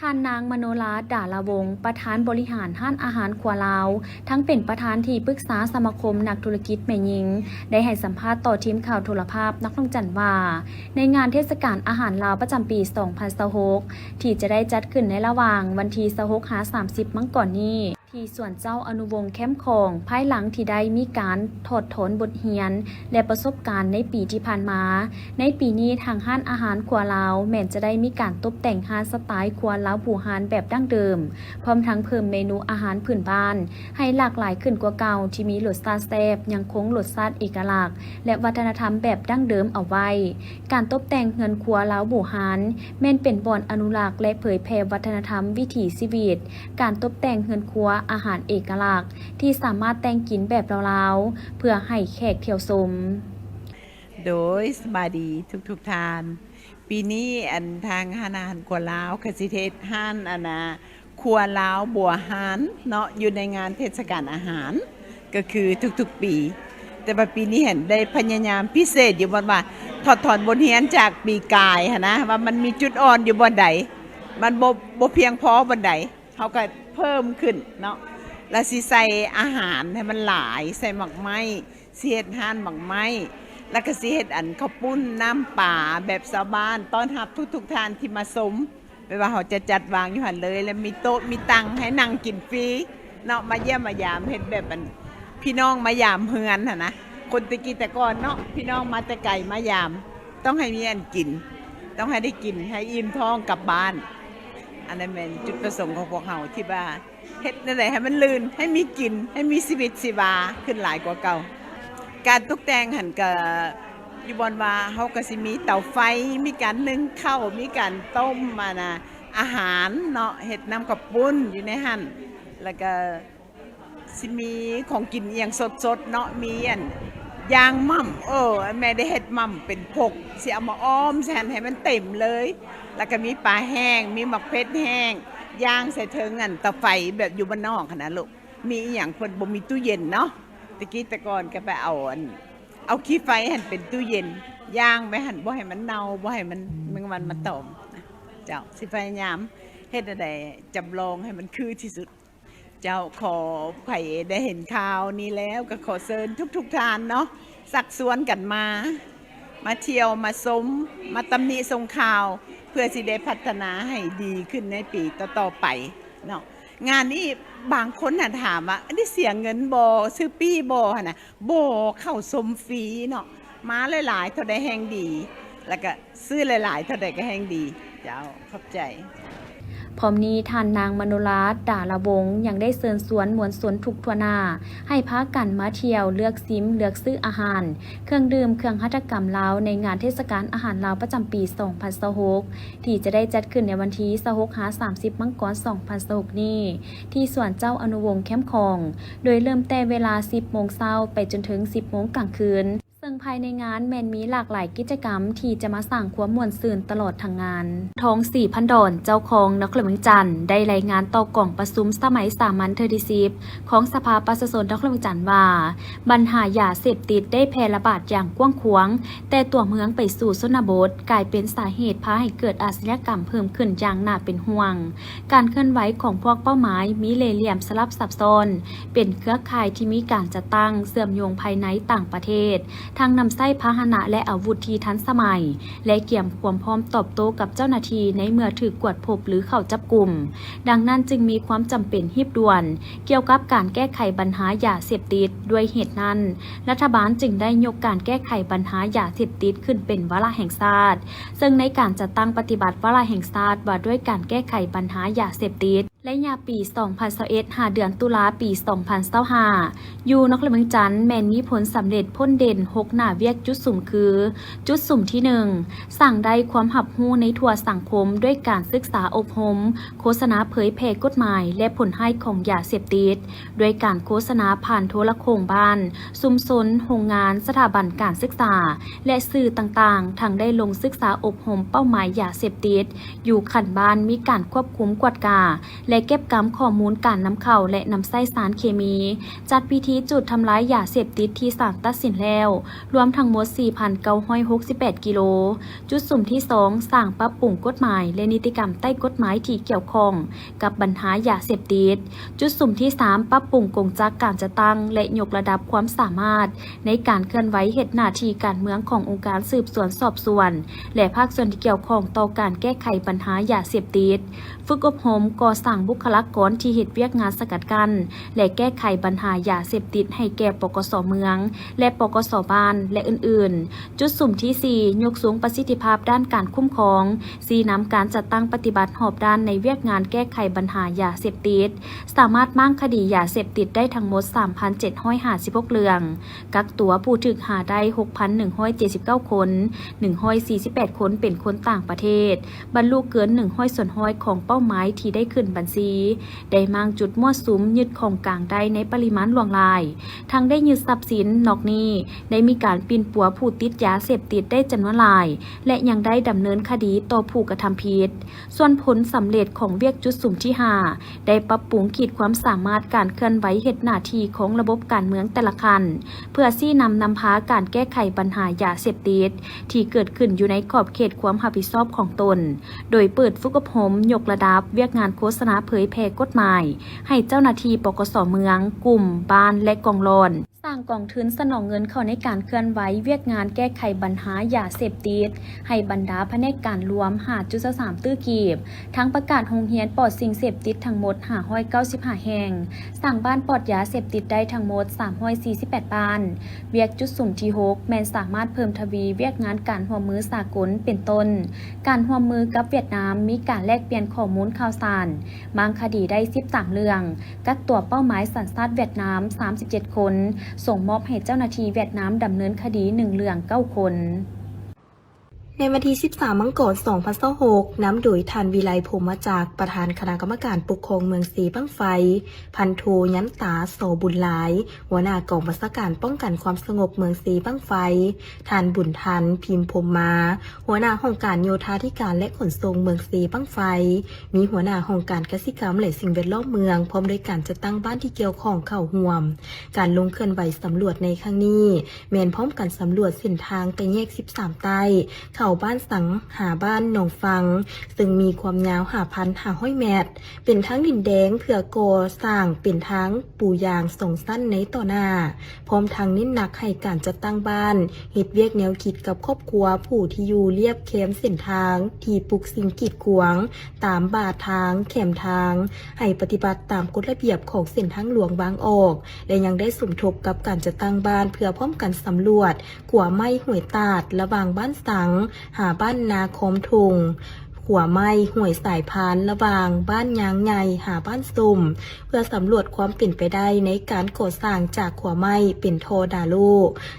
ທ່ານນາງ ມະໂນລາ ດາລາວົງ ປະທານບໍລິຫານຮ້ານອາຫານຄົວລາວ, ທັງເປັນປະທານທີ່ປຶກສາສະມາຄົມນັກທຸລະກິດແມ່ຍິງ, ໄດ້ໃຫ້ສຳພາດຕໍ່ທີມຂ່າວໂທລະພາບນະຄອນຫຼວງວຽງຈັນວ່າ, ໃນງານເທດສະການອາຫານລາວປະຈຳປີສອງພັນຊາວຫົກ ທີ່ຈະໄດ້ຈັດຂຶ້ນໃນລະຫວ່າງວັນທີຊາວຫົກຫາສາມສິບມັງກອນນີ້, ທີ່ສວນເຈົ້າອະນຸວົງແຄມຂອງ, ພາຍຫຼັງທີ່ໄດ້ມີການຖອດຖອນບົດຮຽນ ແລະ ປະສົບການໃນປີທີ່ຜ່ານມາ. ໃນປີນີ້ທາງຮ້ານອາຫານຄົວລາວແມ່ນຈະໄດ້ມີການຕົບແຕ່ງຮ້ານສະໄຕຄົວລາວບູຮານແບບດັ້ງເດີມ, ພ້ອມທັງເພີ່ມເມນູອາຫານພື້ນບ້ານໃຫ້ຫຼາກຫຼາຍຂຶ້ນກວ່າເກົ່າ, ທີ່ມີລົດຊາດແຊບ, ຍັງຄົງລົດຊາດເອກະລັກ ແລະ ວັດທະນະທຳແບບດັ້ງເດີມເອົາໄວ້. ການຕົບແຕ່ງເຮືອນຄົວລາວບູຮານ ແມ່ນເປັນບ່ອນອະນຸລັກ ແລະ ເຜີຍແຜ່ວັດທະນະທຳວິຖີຊີວິດ, ການຕົບແຕ່ງເຮືອນຄົວອາຫານເອກະລັກ ທີ່ສາມາດແຕ່ງກິນແບບລາວໆ ເພື່ອໃຫ້ແຂກທ່ຽວຊົມ. ໂດຍ ສະບາຍດີທຸກໆທ່ານ. ປີນີ້ ອັນ ທາງຮ້ານອາຫານຄົວລາວກະຊິເຮັດຮ້ານ ອັນນະ ຄົວລາວບູຮານເນາະ ຢູ່ໃນງານເທດສະການອາຫານ ກໍຄືທຸກໆປີ. ແຕ່ວ່າປີນີ້ຫັ້ນໄດ້ພະຍາຍາມພິເສດຢູ່ບ່ອນວ່າ ຖອດຖອນບົດຮຽນຈາກປີກາຍຫັ້ນນະ ວ່າມັນມີຈຸດອ່ອນຢູ່ບ່ອນໃດ, ມັນບໍ່ ບໍ່ພຽງພໍບ່ອນໃດ, ເຮົາກໍເພີ່ມຂຶ້ນເນາະ. ແລ້ວຊິໃສ່ອາຫານໃຫ້ມັນຫຼາຍ, ໃສ່ໝາກໄມ້, ຊິເຮັດຮ້ານໝາກໄມ້, ແລ້ວກໍຊິເຮັດ ອັນ ເຂົ້າປຸ້ນນ້ຳປາແບບຊາວບ້ານ ຕ້ອນຮັບທຸກໆທ່ານທີ່ມາຊົມ. ແບບວ່າເຮົາຈະຈັດວາງຢູ່ຫັ້ນເລີຍ ແລ້ວມີໂຕະມີຕັ່ງໃຫ້ນັ່ງກິນຟຣີເນາະ, ມາຢ້ຽມມາຢາມ, ເຮັດແບບ ອັນ ພີ່ນ້ອງມາຢາມເຮືອນຫັ້ນນະ. ຄົນແຕ່ກີ້ແຕ່ກ່ອນເນາະ ພີ່ນ້ອງມາແຕ່ໄກມາຢາມ, ຕ້ອງໃຫ້ມີອັນກິນ, ຕ້ອງໃຫ້ໄດ້ກິນ ໃຫ້ອີ່ມທ້ອງກັບບ້ານ. ອັນນັ້ນແມ່ນຈຸດປະສົງຂອງພວກເຮົາ ທີ່ວ່າເຮັດແນວໃດໃຫ້ມັນລື່ນ, ໃຫ້ມີກິນ, ໃຫ້ມີຊີວິດຊີວາຂຶ້ນຫຼາຍກວ່າເກົ່າ. ການຕົກແຕ່ງຫັ້ນກະ ຢູ່ບ່ອນວ່າເຮົາກໍຊິມີເຕົາໄຟ, ມີການໜຶ້ງເຂົ້າ, ມີການຕົ້ມ ອັນນະ ອາຫານເນາະ, ເຮັດນ້ຳເຂົ້າປຸ້ນຢູ່ໃນຫັ້ນ, ແລ້ວກໍຊິມີຂອງກິນອີ່ຫຍັງສົດໆເນາະ, ມີ ອັນ ຢ່າງໝ່ຳ, ເອີ ແມ່ໄດ້ເຮັດໝ່ຳເປັນພົກ, ຊິເອົາມາອ້ອມໃສ່ຫັ້ນໃຫ້ມັນເຕັມເລີຍ, ແລ້ວກໍມີປາແຫ້ງ, ມີໝາກເຜັດແຫ້ງ, ຢ່າງໃສ່ເທິງ ອັນ ເຕົາໄຟແບບຢູ່ບ້ານນອກຫັ້ນນະລູກ. ມີອີ່ຫຍັງເພິ່ນບໍ່ມີຕູ້ເຢັນເນາະ, ແຕ່ກີ້ແຕ່ກ່ອນກໍໄປເອົາ ອັນ ເອົາຂີ້ໄຟຫັ້ນເປັນຕູ້ເຢັນ, ຢ່າງໄວ້ຫັ້ນ ບໍ່ໃຫ້ມັນເນົ່າ, ບໍ່ໃຫ້ມັນແມງວັນມາຕອມ. ເຈົ້າ ຊິພະຍາຍາມເຮັດແນວໃດ ຈຳລອງໃຫ້ມັນຄືທີ່ສຸດ. ເຈົ້າ ຂໍໃຜໄດ້ເຫັນຂ່າວນີ້ແລ້ວ ກໍຂໍເຊີນທຸກໆທ່ານເນາະ, ຊັກຊວນກັນມາ, ມາທ່ຽວ, ມາຊົມ, ມາຕຳໜິຊົງຂ່າວ, ເພື່ອຊິໄດ້ພັດທະນາໃຫ້ດີຂຶ້ນໃນປີຕໍ່ໆໄປເນາະ. ງານນີ້ບາງຄົນຫັ້ນຖາມວ່າ ອັນນີ້ເສຍເງິນບໍ່ ຊື້ປີ້ບໍ່ຫັ້ນນະ? ບໍ່, ເຂົ້າຊົມຟຣີເນາະ, ມາຫຼາຍໆເທົ່າໃດແຮ່ງດີ, ແລ້ວກະຊື້ຫຼາຍໆເທົ່າໃດກໍແຮ່ງດີ. ເຈົ້າ ຂອບໃຈ. ພ້ອມນີ້ທ່ານນາງ ມະໂນລາດ ດາລະວົງ ຍັງໄດ້ເຊີນຊວນມວນຊົນທຸກທົ່ວໜ້າ ໃຫ້ພາກັນມາທ່ຽວ, ເລືອກຊິມ, ເລືອກຊື້ອາຫານ, ເຄື່ອງດື່ມ, ເຄື່ອງຫັດຖະກຳລາວ ໃນງານເທດສະການອາຫານລາວປະຈຳປີສອງພັນຊາວຫົກ ທີ່ຈະໄດ້ຈັດຂຶ້ນໃນວັນທີຊາວຫົກຫາສາມສິບມັງກອນສອງພັນຊາວຫົກນີ້ ທີ່ສວນເຈົ້າອະນຸວົງແຄມຂອງ, ໂດຍເລີ່ມແຕ່ເວລາສິບໂມງເຊົ້າໄປຈົນເຖິງສິບໂມງກາງຄືນ, ເຊິ່ງພາຍໃນງານແມ່ນມີຫຼາກຫຼາຍກິດຈະກຳທີ່ຈະມາສ້າງຄວາມມ່ວນຊື່ນຕະຫຼອດທັງງານ. ທອງ ສີພັນດອນ ເຈົ້າຄອງນະຄອນຫຼວງວຽງຈັນ ໄດ້ລາຍງານຕໍ່ກອງປະຊຸມສະໄໝສາມັນເທື່ອທີສິບ ຂອງສະພາປະຊາຊົນນະຄອນຫຼວງວຽງຈັນວ່າ, ບັນຫາຢາເສບຕິດໄດ້ແຜ່ລະບາດຢ່າງກວ້າງຂວາງ ແຕ່ຕົວເມືອງໄປສູ່ຊົນນະບົດ ກາຍເປັນສາເຫດພາໃຫ້ເກີດອາຊະຍາກຳເພີ່ມຂຶ້ນຢ່າງໜ້າເປັນຫ່ວງ. ການເຄື່ອນໄຫວຂອງພວກເປົ້າໝາຍມີເລ່ຫຼ່ຽມສະຫຼັບຊັບຊ້ອນ, ເປັນເຄືອຂ່າຍທີ່ມີການຈັດຕັ້ງເຊື່ອມໂຍງພາຍໃນຕ່າງປະເທດ, ທັງນຳໃຊ້ພາຫະນະ ແລະ ອາວຸດທີ່ທັນສະໄໝ ແລະ ກຽມຄວາມພ້ອມຕອບໂຕ້ກັບເຈົ້າໜ້າທີ່ໃນເມື່ອຖືກກວດພົບ ຫຼື ເຂົ້າຈັບກຸມ. ດັ່ງນັ້ນຈຶ່ງມີຄວາມຈຳເປັນຮີບດ່ວນ ກ່ຽວກັບການແກ້ໄຂບັນຫາຢາເສບຕິດ. ດ້ວຍເຫດນັ້ນ, ລັດຖະບານຈຶ່ງໄດ້ຍົກການແກ້ໄຂບັນຫາຢາເສບຕິດຂຶ້ນເປັນວາລະແຫ່ງຊາດ, ເຊິ່ງໃນການຈັດຕັ້ງປະຕິບັດວາລະແຫ່ງຊາດວ່າດ້ວຍການແກ້ໄຂບັນຫາຢາເສບຕິດ ໄລຍະປີສອງພັນຊາວເອັດ ຫາເດືອນຕຸລາປີສອງພັນຊາວຫ້າ ຢູ່ນະຄອນຫຼວງວຽງຈັນ ແມ່ນມີຜົນສຳເລັດພົ້ນເດັ່ນຫົກໜ້າວຽກຈຸດສຸມຄື, ຈຸດສຸມທີໜຶ່ງ ສ້າງໄດ້ຄວາມຮັບຮູ້ໃນທົ່ວສັງຄົມດ້ວຍການສຶກສາອົບຮົມ, ໂຄສະນາເຜີຍແຜ່ກົດໝາຍ ແລະ ຜົນຮ້າຍຂອງຢາເສບຕິດ, ດ້ວຍການໂຄສະນາຜ່ານໂທລະໂຄ່ງບ້ານ, ຊຸມຊົນ, ໂຮງງານ, ສະຖາບັນການສຶກສາ ແລະ ສື່ຕ່າງໆ, ທັງໄດ້ລົງສຶກສາອົບຮົມເປົ້າໝາຍຢາເສບຕິດ ຢູ່ຂັ້ນບ້ານ ມີການຄວບຄຸມກວດກາ ແລະ ເກັບກຳຂໍ້ມູນການນຳເຂົ້າ ແລະ ນຳໃຊ້ສານເຄມີ, ຈັດພິທີຈູດທຳລາຍຢາເສບຕິດທີ່ສານຕັດສິນແລ້ວ ລວມທັງໝົດ ສີ່ພັນເກົ້າຮ້ອຍຫົກສິບແປດ ກິໂລ. ຈຸດສຸມທີສອງ ສ້າງປັບປຸງກົດໝາຍ ແລະ ນິຕິກຳໃຕ້ກົດໝາຍທີ່ກ່ຽວຂ້ອງກັບບັນຫາຢາເສບຕິດ. ຈຸດສຸມທີສາມ ປັບປຸງກົງຈັກການຈັດຕັ້ງ ແລະ ຍົກລະດັບຄວາມສາມາດໃນການເຄື່ອນໄຫວເຮັດໜ້າທີ່ການເມືອງຂອງອົງການສືບສວນສອບສວນ ແລະ ພາກສ່ວນທີ່ກ່ຽວຂ້ອງຕໍ່ການແກ້ໄຂບັນຫາຢາເສບຕິດ. ຝຶກອົບຮົມກໍ່ສ້າງບຸກຄະລາກອນທີ່ເຮັດວຽກງານສະກັດກັ້ນ ແລະ ແກ້ໄຂບັນຫາຢາເສບຕິດໃຫ້ແກ່ ປກສ ເມືອງ ແລະ ປກສ ບ້ານ ແລະ ອື່ນໆ. ຈຸດສຸມທີສີ່ ຍົກສູງປະສິດທິພາບດ້ານການຄຸ້ມຄອງ, ຊີ້ນຳການຈັດຕັ້ງປະຕິບັດຮອບດ້ານໃນວຽກງານແກ້ໄຂບັນຫາຢາເສບຕິດ, ສາມາດມ້າງຄະດີຢາເສບຕິດໄດ້ທັງໝົດ ສາມພັນເຈັດຮ້ອຍຫ້າສິບຫົກ ເລື່ອງ, ກັກຕົວຜູ້ຖືກຫາໄດ້ ຫົກພັນໜຶ່ງຮ້ອຍເຈັດສິບເກົ້າ ຄົນ, ໜຶ່ງຮ້ອຍສີ່ສິບແປດ ຄົນເປັນຄົນຕ່າງປະເທດ, ບັນລຸເກີນ ໜຶ່ງຮ້ອຍສ່ວນຮ້ອຍ ຂອງເປົ້າໝາຍທີ່ໄດ້ຂຶ້ນບັນຊີ, ໄດ້ມ້າງຈຸດມົ້ວສຸມ, ຍຶດຂອງກາງໄດ້ໃນປະລິມານຫຼວງຫຼາຍ, ທັງໄດ້ຍຶດຊັບສິນ. ນອກນີ້, ໄດ້ມີການປິ່ນປົວຜູ້ຕິດຢາເສບຕິດໄດ້ຈຳນວນຫຼາຍ ແລະ ຍັງໄດ້ດຳເນີນຄະດີຕໍ່ຜູ້ກະທຳຜິດ. ສ່ວນຜົນສຳເລັດຂອງວຽກຈຸດສຸມທີຫ້າ ໄດ້ປັບປຸງຂີດຄວາມສາມາດການເຄື່ອນໄຫວເຮັດໜ້າທີ່ຂອງລະບົບການເມືອງແຕ່ລະຂັ້ນ ເພື່ອຊີ້ນຳນຳພາການແກ້ໄຂບັນຫາຢາເສບຕິດທີ່ເກີດຂຶ້ນຢູ່ໃນຂອບເຂດຄວາມຮັບຜິດຊອບຂອງຕົນ, ໂດຍເປີດຝຶກອົບຮົມຍົກລະດັບວຽກງານໂຄສະນາເຜີຍແຜ່ກົດໝາຍໃຫ້ເຈົ້າໜ້າທີ່ ປກສ ເມືອງ, ກຸ່ມ, ບ້ານ ແລະ ກອງຫຼອນ. ສ້າງກອງທຶນສະໜອງເງິນເຂົ້າໃນການເຄື່ອນໄຫວວຽກງານແກ້ໄຂບັນຫາຢາເສບຕິດ ໃຫ້ບັນດາພະແນກການລວມ ຫ້າຈຸດຊາວສາມຕື້ກີບ, ທັງປະກາດໂຮງຮຽນປອດສິ່ງເສບຕິດທັງໝົດ ຫ້າຮ້ອຍເກົ້າສິບຫ້າ ແຫ່ງ, ສ້າງບ້ານປອດຢາເສບຕິດໄດ້ທັງໝົດ ສາມຮ້ອຍສີ່ສິບແປດ ບ້ານ. ວຽກຈຸດສຸມທີຫົກ ແມ່ນສາມາດເພີ່ມທະວີວຽກງານການຮ່ວມມືສາກົນ ເປັນຕົ້ນ ການຮ່ວມມືກັບຫວຽດນາມ, ມີການແລກປ່ຽນຂໍ້ມູນຂ່າວສານ, ມ້າງຄະດີໄດ້ ສິບສາມ ເລື່ອງ, ກັກຕົວເປົ້າໝາຍສັນຊາດຫວຽດນາມ ສາມສິບເຈັດ ຄົນ, ສົ່ງມອບໃຫ້ເຈົ້າໜ້າທີ່ຫວຽດນາມດຳເນີນຄະດີ ໜຶ່ງ ເລື່ອງ ເກົ້າ ຄົນ. ໃນວັນທີ ສິບສາມ ມັງກອນ ສອງພັນຊາວຫົກ ນຳໂດຍທ່ານ ວິໄລ ພົມມະຈັກ ປະທານຄະນະກຳມະການປົກຄອງເມືອງເຊບັ້ງໄຟ, ພັນໂທ ຍັນຕາ ສໍບຸນຫຼາຍ ຫົວໜ້າກອງບັນຊາການປ້ອງກັນຄວາມສະຫງົບເມືອງເຊບັ້ງໄຟ, ທ່ານ ບຸນທັນ ພິມພົມມາ ຫົວໜ້າຫ້ອງການໂຍທາທິການ ແລະ ຂົນສົ່ງເມືອງເຊບັ້ງໄຟ, ມີຫົວໜ້າຫ້ອງການກະສິກຳ ແລະ ສິ່ງແວດລ້ອມເມືອງ, ພ້ອມດ້ວຍການຈັດຕັ້ງບ້ານທີ່ກ່ຽວຂ້ອງເຂົ້າຮ່ວມ. ການລົງເຄື່ອນໄຫວສຳຫຼວດໃນຄັ້ງນີ້ ແມ່ນພ້ອມກັນສຳຫຼວດເສັ້ນທາງແຕ່ແຍກ ສິບສາມ ໃຕ້ ເຂົ້າບ້ານສັງ ຫາບ້ານໜອງຟັງ, ເຊິ່ງມີຄວາມຍາວ ຫ້າພັນຫ້າຮ້ອຍແມັດ, ເປັນທາງດິນແດງເພື່ອກໍ່ສ້າງເປັນທາງປູຢາງສອງຊັ້ນໃນຕໍ່ໜ້າ, ພ້ອມທັງເນັ້ນໜັກໃຫ້ການຈັດຕັ້ງບ້ານ ເຮັດວຽກແນວຄິດກັບຄອບຄົວຜູ້ທີ່ຢູ່ລຽບແຄມເສັ້ນທາງທີ່ປຸກສິ່ງກີດຂວາງຕາມບ່າທາງ, ແຄມທາງ, ໃຫ້ປະຕິບັດຕາມກົດລະບຽບຂອງເສັ້ນທາງຫຼວງວາງອອກ ແລະ ຍັງໄດ້ສົມທົບກັບການຈັດຕັ້ງບ້ານເພື່ອພ້ອມກັນສຳຫຼວດຂົວໄມ້ຫ້ວຍຕາດ ລະຫວ່າງບ້ານສັງ ຫາບ້ານນາຄອມທົ່ງ, ຂົວໄມ້ຫ້ວຍສາຍພານ ລະຫວ່າງບ້ານຍາງໃຫຍ່ຫາບ້ານສົ້ມ ເພື່ອສຳຫຼວດຄວາມເປັນໄປໄດ້ໃນການກໍ່ສ້າງຈາກຂົວໄມ້ເປັນທໍ່ດາໂລ່,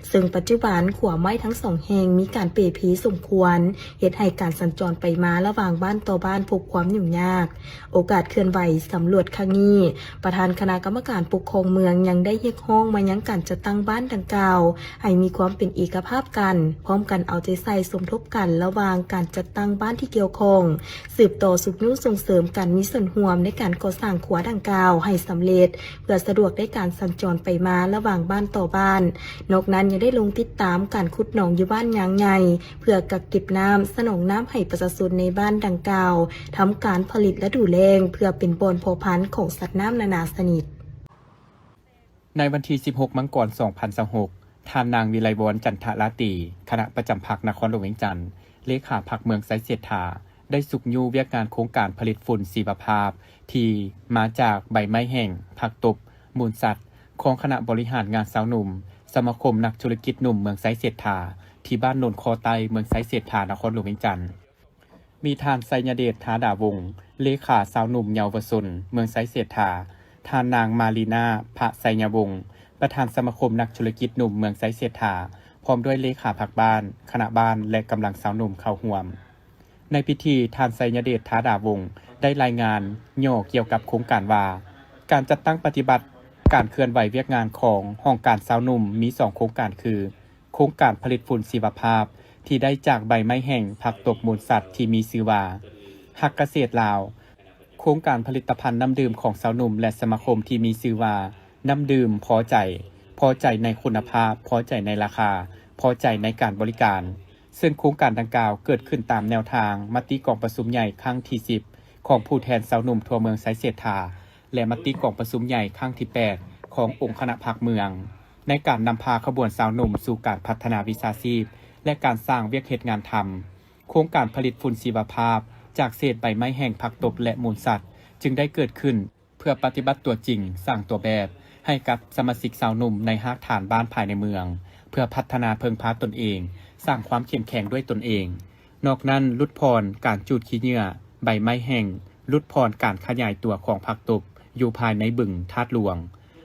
ເຊິ່ງປັດຈຸບັນຂົວໄມ້ທັງສອງແຫ່ງມີການເປ່ເພສົມຄວນ, ເຮັດໃຫ້ການສັນຈອນໄປມາລະຫວ່າງບ້ານຕໍ່ບ້ານພົບຄວາມຫຍຸ້ງຍາກ. ໂອກາດເຄື່ອນໄຫວສຳຫຼວດຄັ້ງນີ້, ປະທານຄະນະກຳມະການປົກຄອງເມືອງຍັງໄດ້ຮຽກຮ້ອງມາຍັງການຈັດຕັ້ງບ້ານດັ່ງກ່າວ ໃຫ້ມີຄວາມເປັນເອກະພາບກັນ, ພ້ອມກັນເອົາໃຈໃສ່ສົມທົບກັນລະຫວ່າງການຈັດຕັ້ງບ້ານທີ່ກ່ຽວຂ້ອງ, ສືບຕໍ່ຊຸກຍູ້ສົ່ງເສີມການມີສ່ວນຮ່ວມໃນການກໍ່ສ້າງຂົວດັ່ງກ່າວໃຫ້ສຳເລັດ, ເພື່ອສະດວກໃນການສັນຈອນໄປມາລະຫວ່າງບ້ານຕໍ່ບ້ານ. ນອກນັ້ນຍັງໄດ້ລົງຕິດຕາມການຂຸດໜອງຢູ່ບ້ານຍາງໃຫຍ່ ເພື່ອກັກເກັບນ້ຳ, ສະໜອງນ້ຳໃຫ້ປະຊາຊົນໃນບ້ານດັ່ງກ່າວ, ທຳການຜະລິດລະດູແລ້ງ ເພື່ອເປັນບ່ອນເພາະພັນຂອງສັດນ້ຳນານາຊະນິດ. ໃນວັນທີ ສິບຫົກ ມັງກອນ ສອງພັນຊາວຫົກ ທ່ານນາງ ວິໄລວອນ ຈັນທະລາຕີ ຄະນະປະຈຳພັກນະຄອນຫຼວງວຽງຈັນ, ເລຂາພັກເມືອງໄຊເສດຖາ ໄດ້ຊຸກຍູ້ວຽກງານໂຄງການຜະລິດຝຸ່ນຊີວະພາບ ທີ່ມາຈາກໃບໄມ້ແຫ້ງ, ຜັກຕົບ, ມູນສັດ ຂອງຄະນະບໍລິຫານງານຊາວໜຸ່ມ ສະມາຄົມນັກທຸລະກິດໜຸ່ມເມືອງໄຊເສດຖາ ທີ່ບ້ານໂນນຄໍໃຕ້ ເມືອງໄຊເສດຖາ ນະຄອນຫຼວງວຽງຈັນ. ມີທ່ານ ໄຊຍະເດດ ທາດາວົງ ເລຂາຊາວໜຸ່ມເຍົາວະຊົນເມືອງໄຊເສດຖາ, ທ່ານນາງ ມາລີນາ ພະໄຊຍະວົງ ປະທານສະມາຄົມນັກທຸລະກິດໜຸ່ມເມືອງໄຊເສດຖາ, ພ້ອມດ້ວຍເລຂາພັກບ້ານ, ຄະນະບ້ານ ແລະ ກຳລັງຊາວໜຸ່ມເຂົ້າຮ່ວມ. ໃນພິທີ, ທ່ານ ໄຊຍະເດດ ທາດາວົງ ໄດ້ລາຍງານຫຍໍ້ກ່ຽວກັບໂຄງການວ່າ, ການຈັດຕັ້ງປະຕິບັດການເຄື່ອນໄຫວວຽກງານຂອງຫ້ອງການຊາວໜຸ່ມມີສອງໂຄງການຄື, ໂຄງການຜະລິດຝຸ່ນຊີວະພາບທີ່ໄດ້ຈາກໃບໄມ້ແຫ້ງ, ຜັກຕົບ, ມູນສັດ ທີ່ມີຊື່ວ່າ ຮັກກະເສດລາວ, ໂຄງການຜະລິດຕະພັນນ້ຳດື່ມຂອງຊາວໜຸ່ມ ແລະ ສະມາຄົມທີ່ມີຊື່ວ່າ ນ້ຳດື່ມພໍໃຈ, ພໍໃຈໃນຄຸນນະພາບ, ພໍໃຈໃນລາຄາ, ພໍໃຈໃນການບໍລິການ, ເຊິ່ງໂຄງການດັ່ງກ່າວເກີດຂຶ້ນຕາມແນວທາງມະຕິກອງປະຊຸມໃຫຍ່ຄັ້ງທີສິບ ຂອງຜູ້ແທນຊາວໜຸ່ມທົ່ວເມືອງໄຊເສດຖາ ແລະ ມະຕິກອງປະຊຸມໃຫຍ່ຄັ້ງທີແປດ ຂອງອົງຄະນະພັກເມືອງ ໃນການນຳພາຂະບວນຊາວໜຸ່ມສູ່ການພັດທະນາວິຊາຊີບ ແລະ ການສ້າງວຽກເຮັດງານທຳ. ໂຄງການຜະລິດຝຸ່ນຊີວະພາບຈາກເສດໃບໄມ້ແຫ້ງ, ຜັກຕົບ ແລະ ມູນສັດ ຈຶ່ງໄດ້ເກີດຂຶ້ນ ເພື່ອປະຕິບັດຕົວຈິງ, ສ້າງຕົວແບບໃຫ້ກັບສະມາຊິກຊາວໜຸ່ມໃນຮາກຖານບ້ານພາຍໃນເມືອງ, ເພື່ອພັດທະນາເພິ່ງພາຕົນເອງ, ສ້າງຄວາມເຂັ້ມແຂງດ້ວຍຕົນເອງ. ນອກນັ້ນ, ຫຼຸດຜ່ອນການຈູດຂີ້ເຫຍື້ອ, ໃບໄມ້ແຫ້ງ, ຫຼຸດຜ່ອນການຂະຫຍາຍຕົວຂອງຜັກຕົບຢູ່ພາຍໃນບຶງທາດຫຼວງ,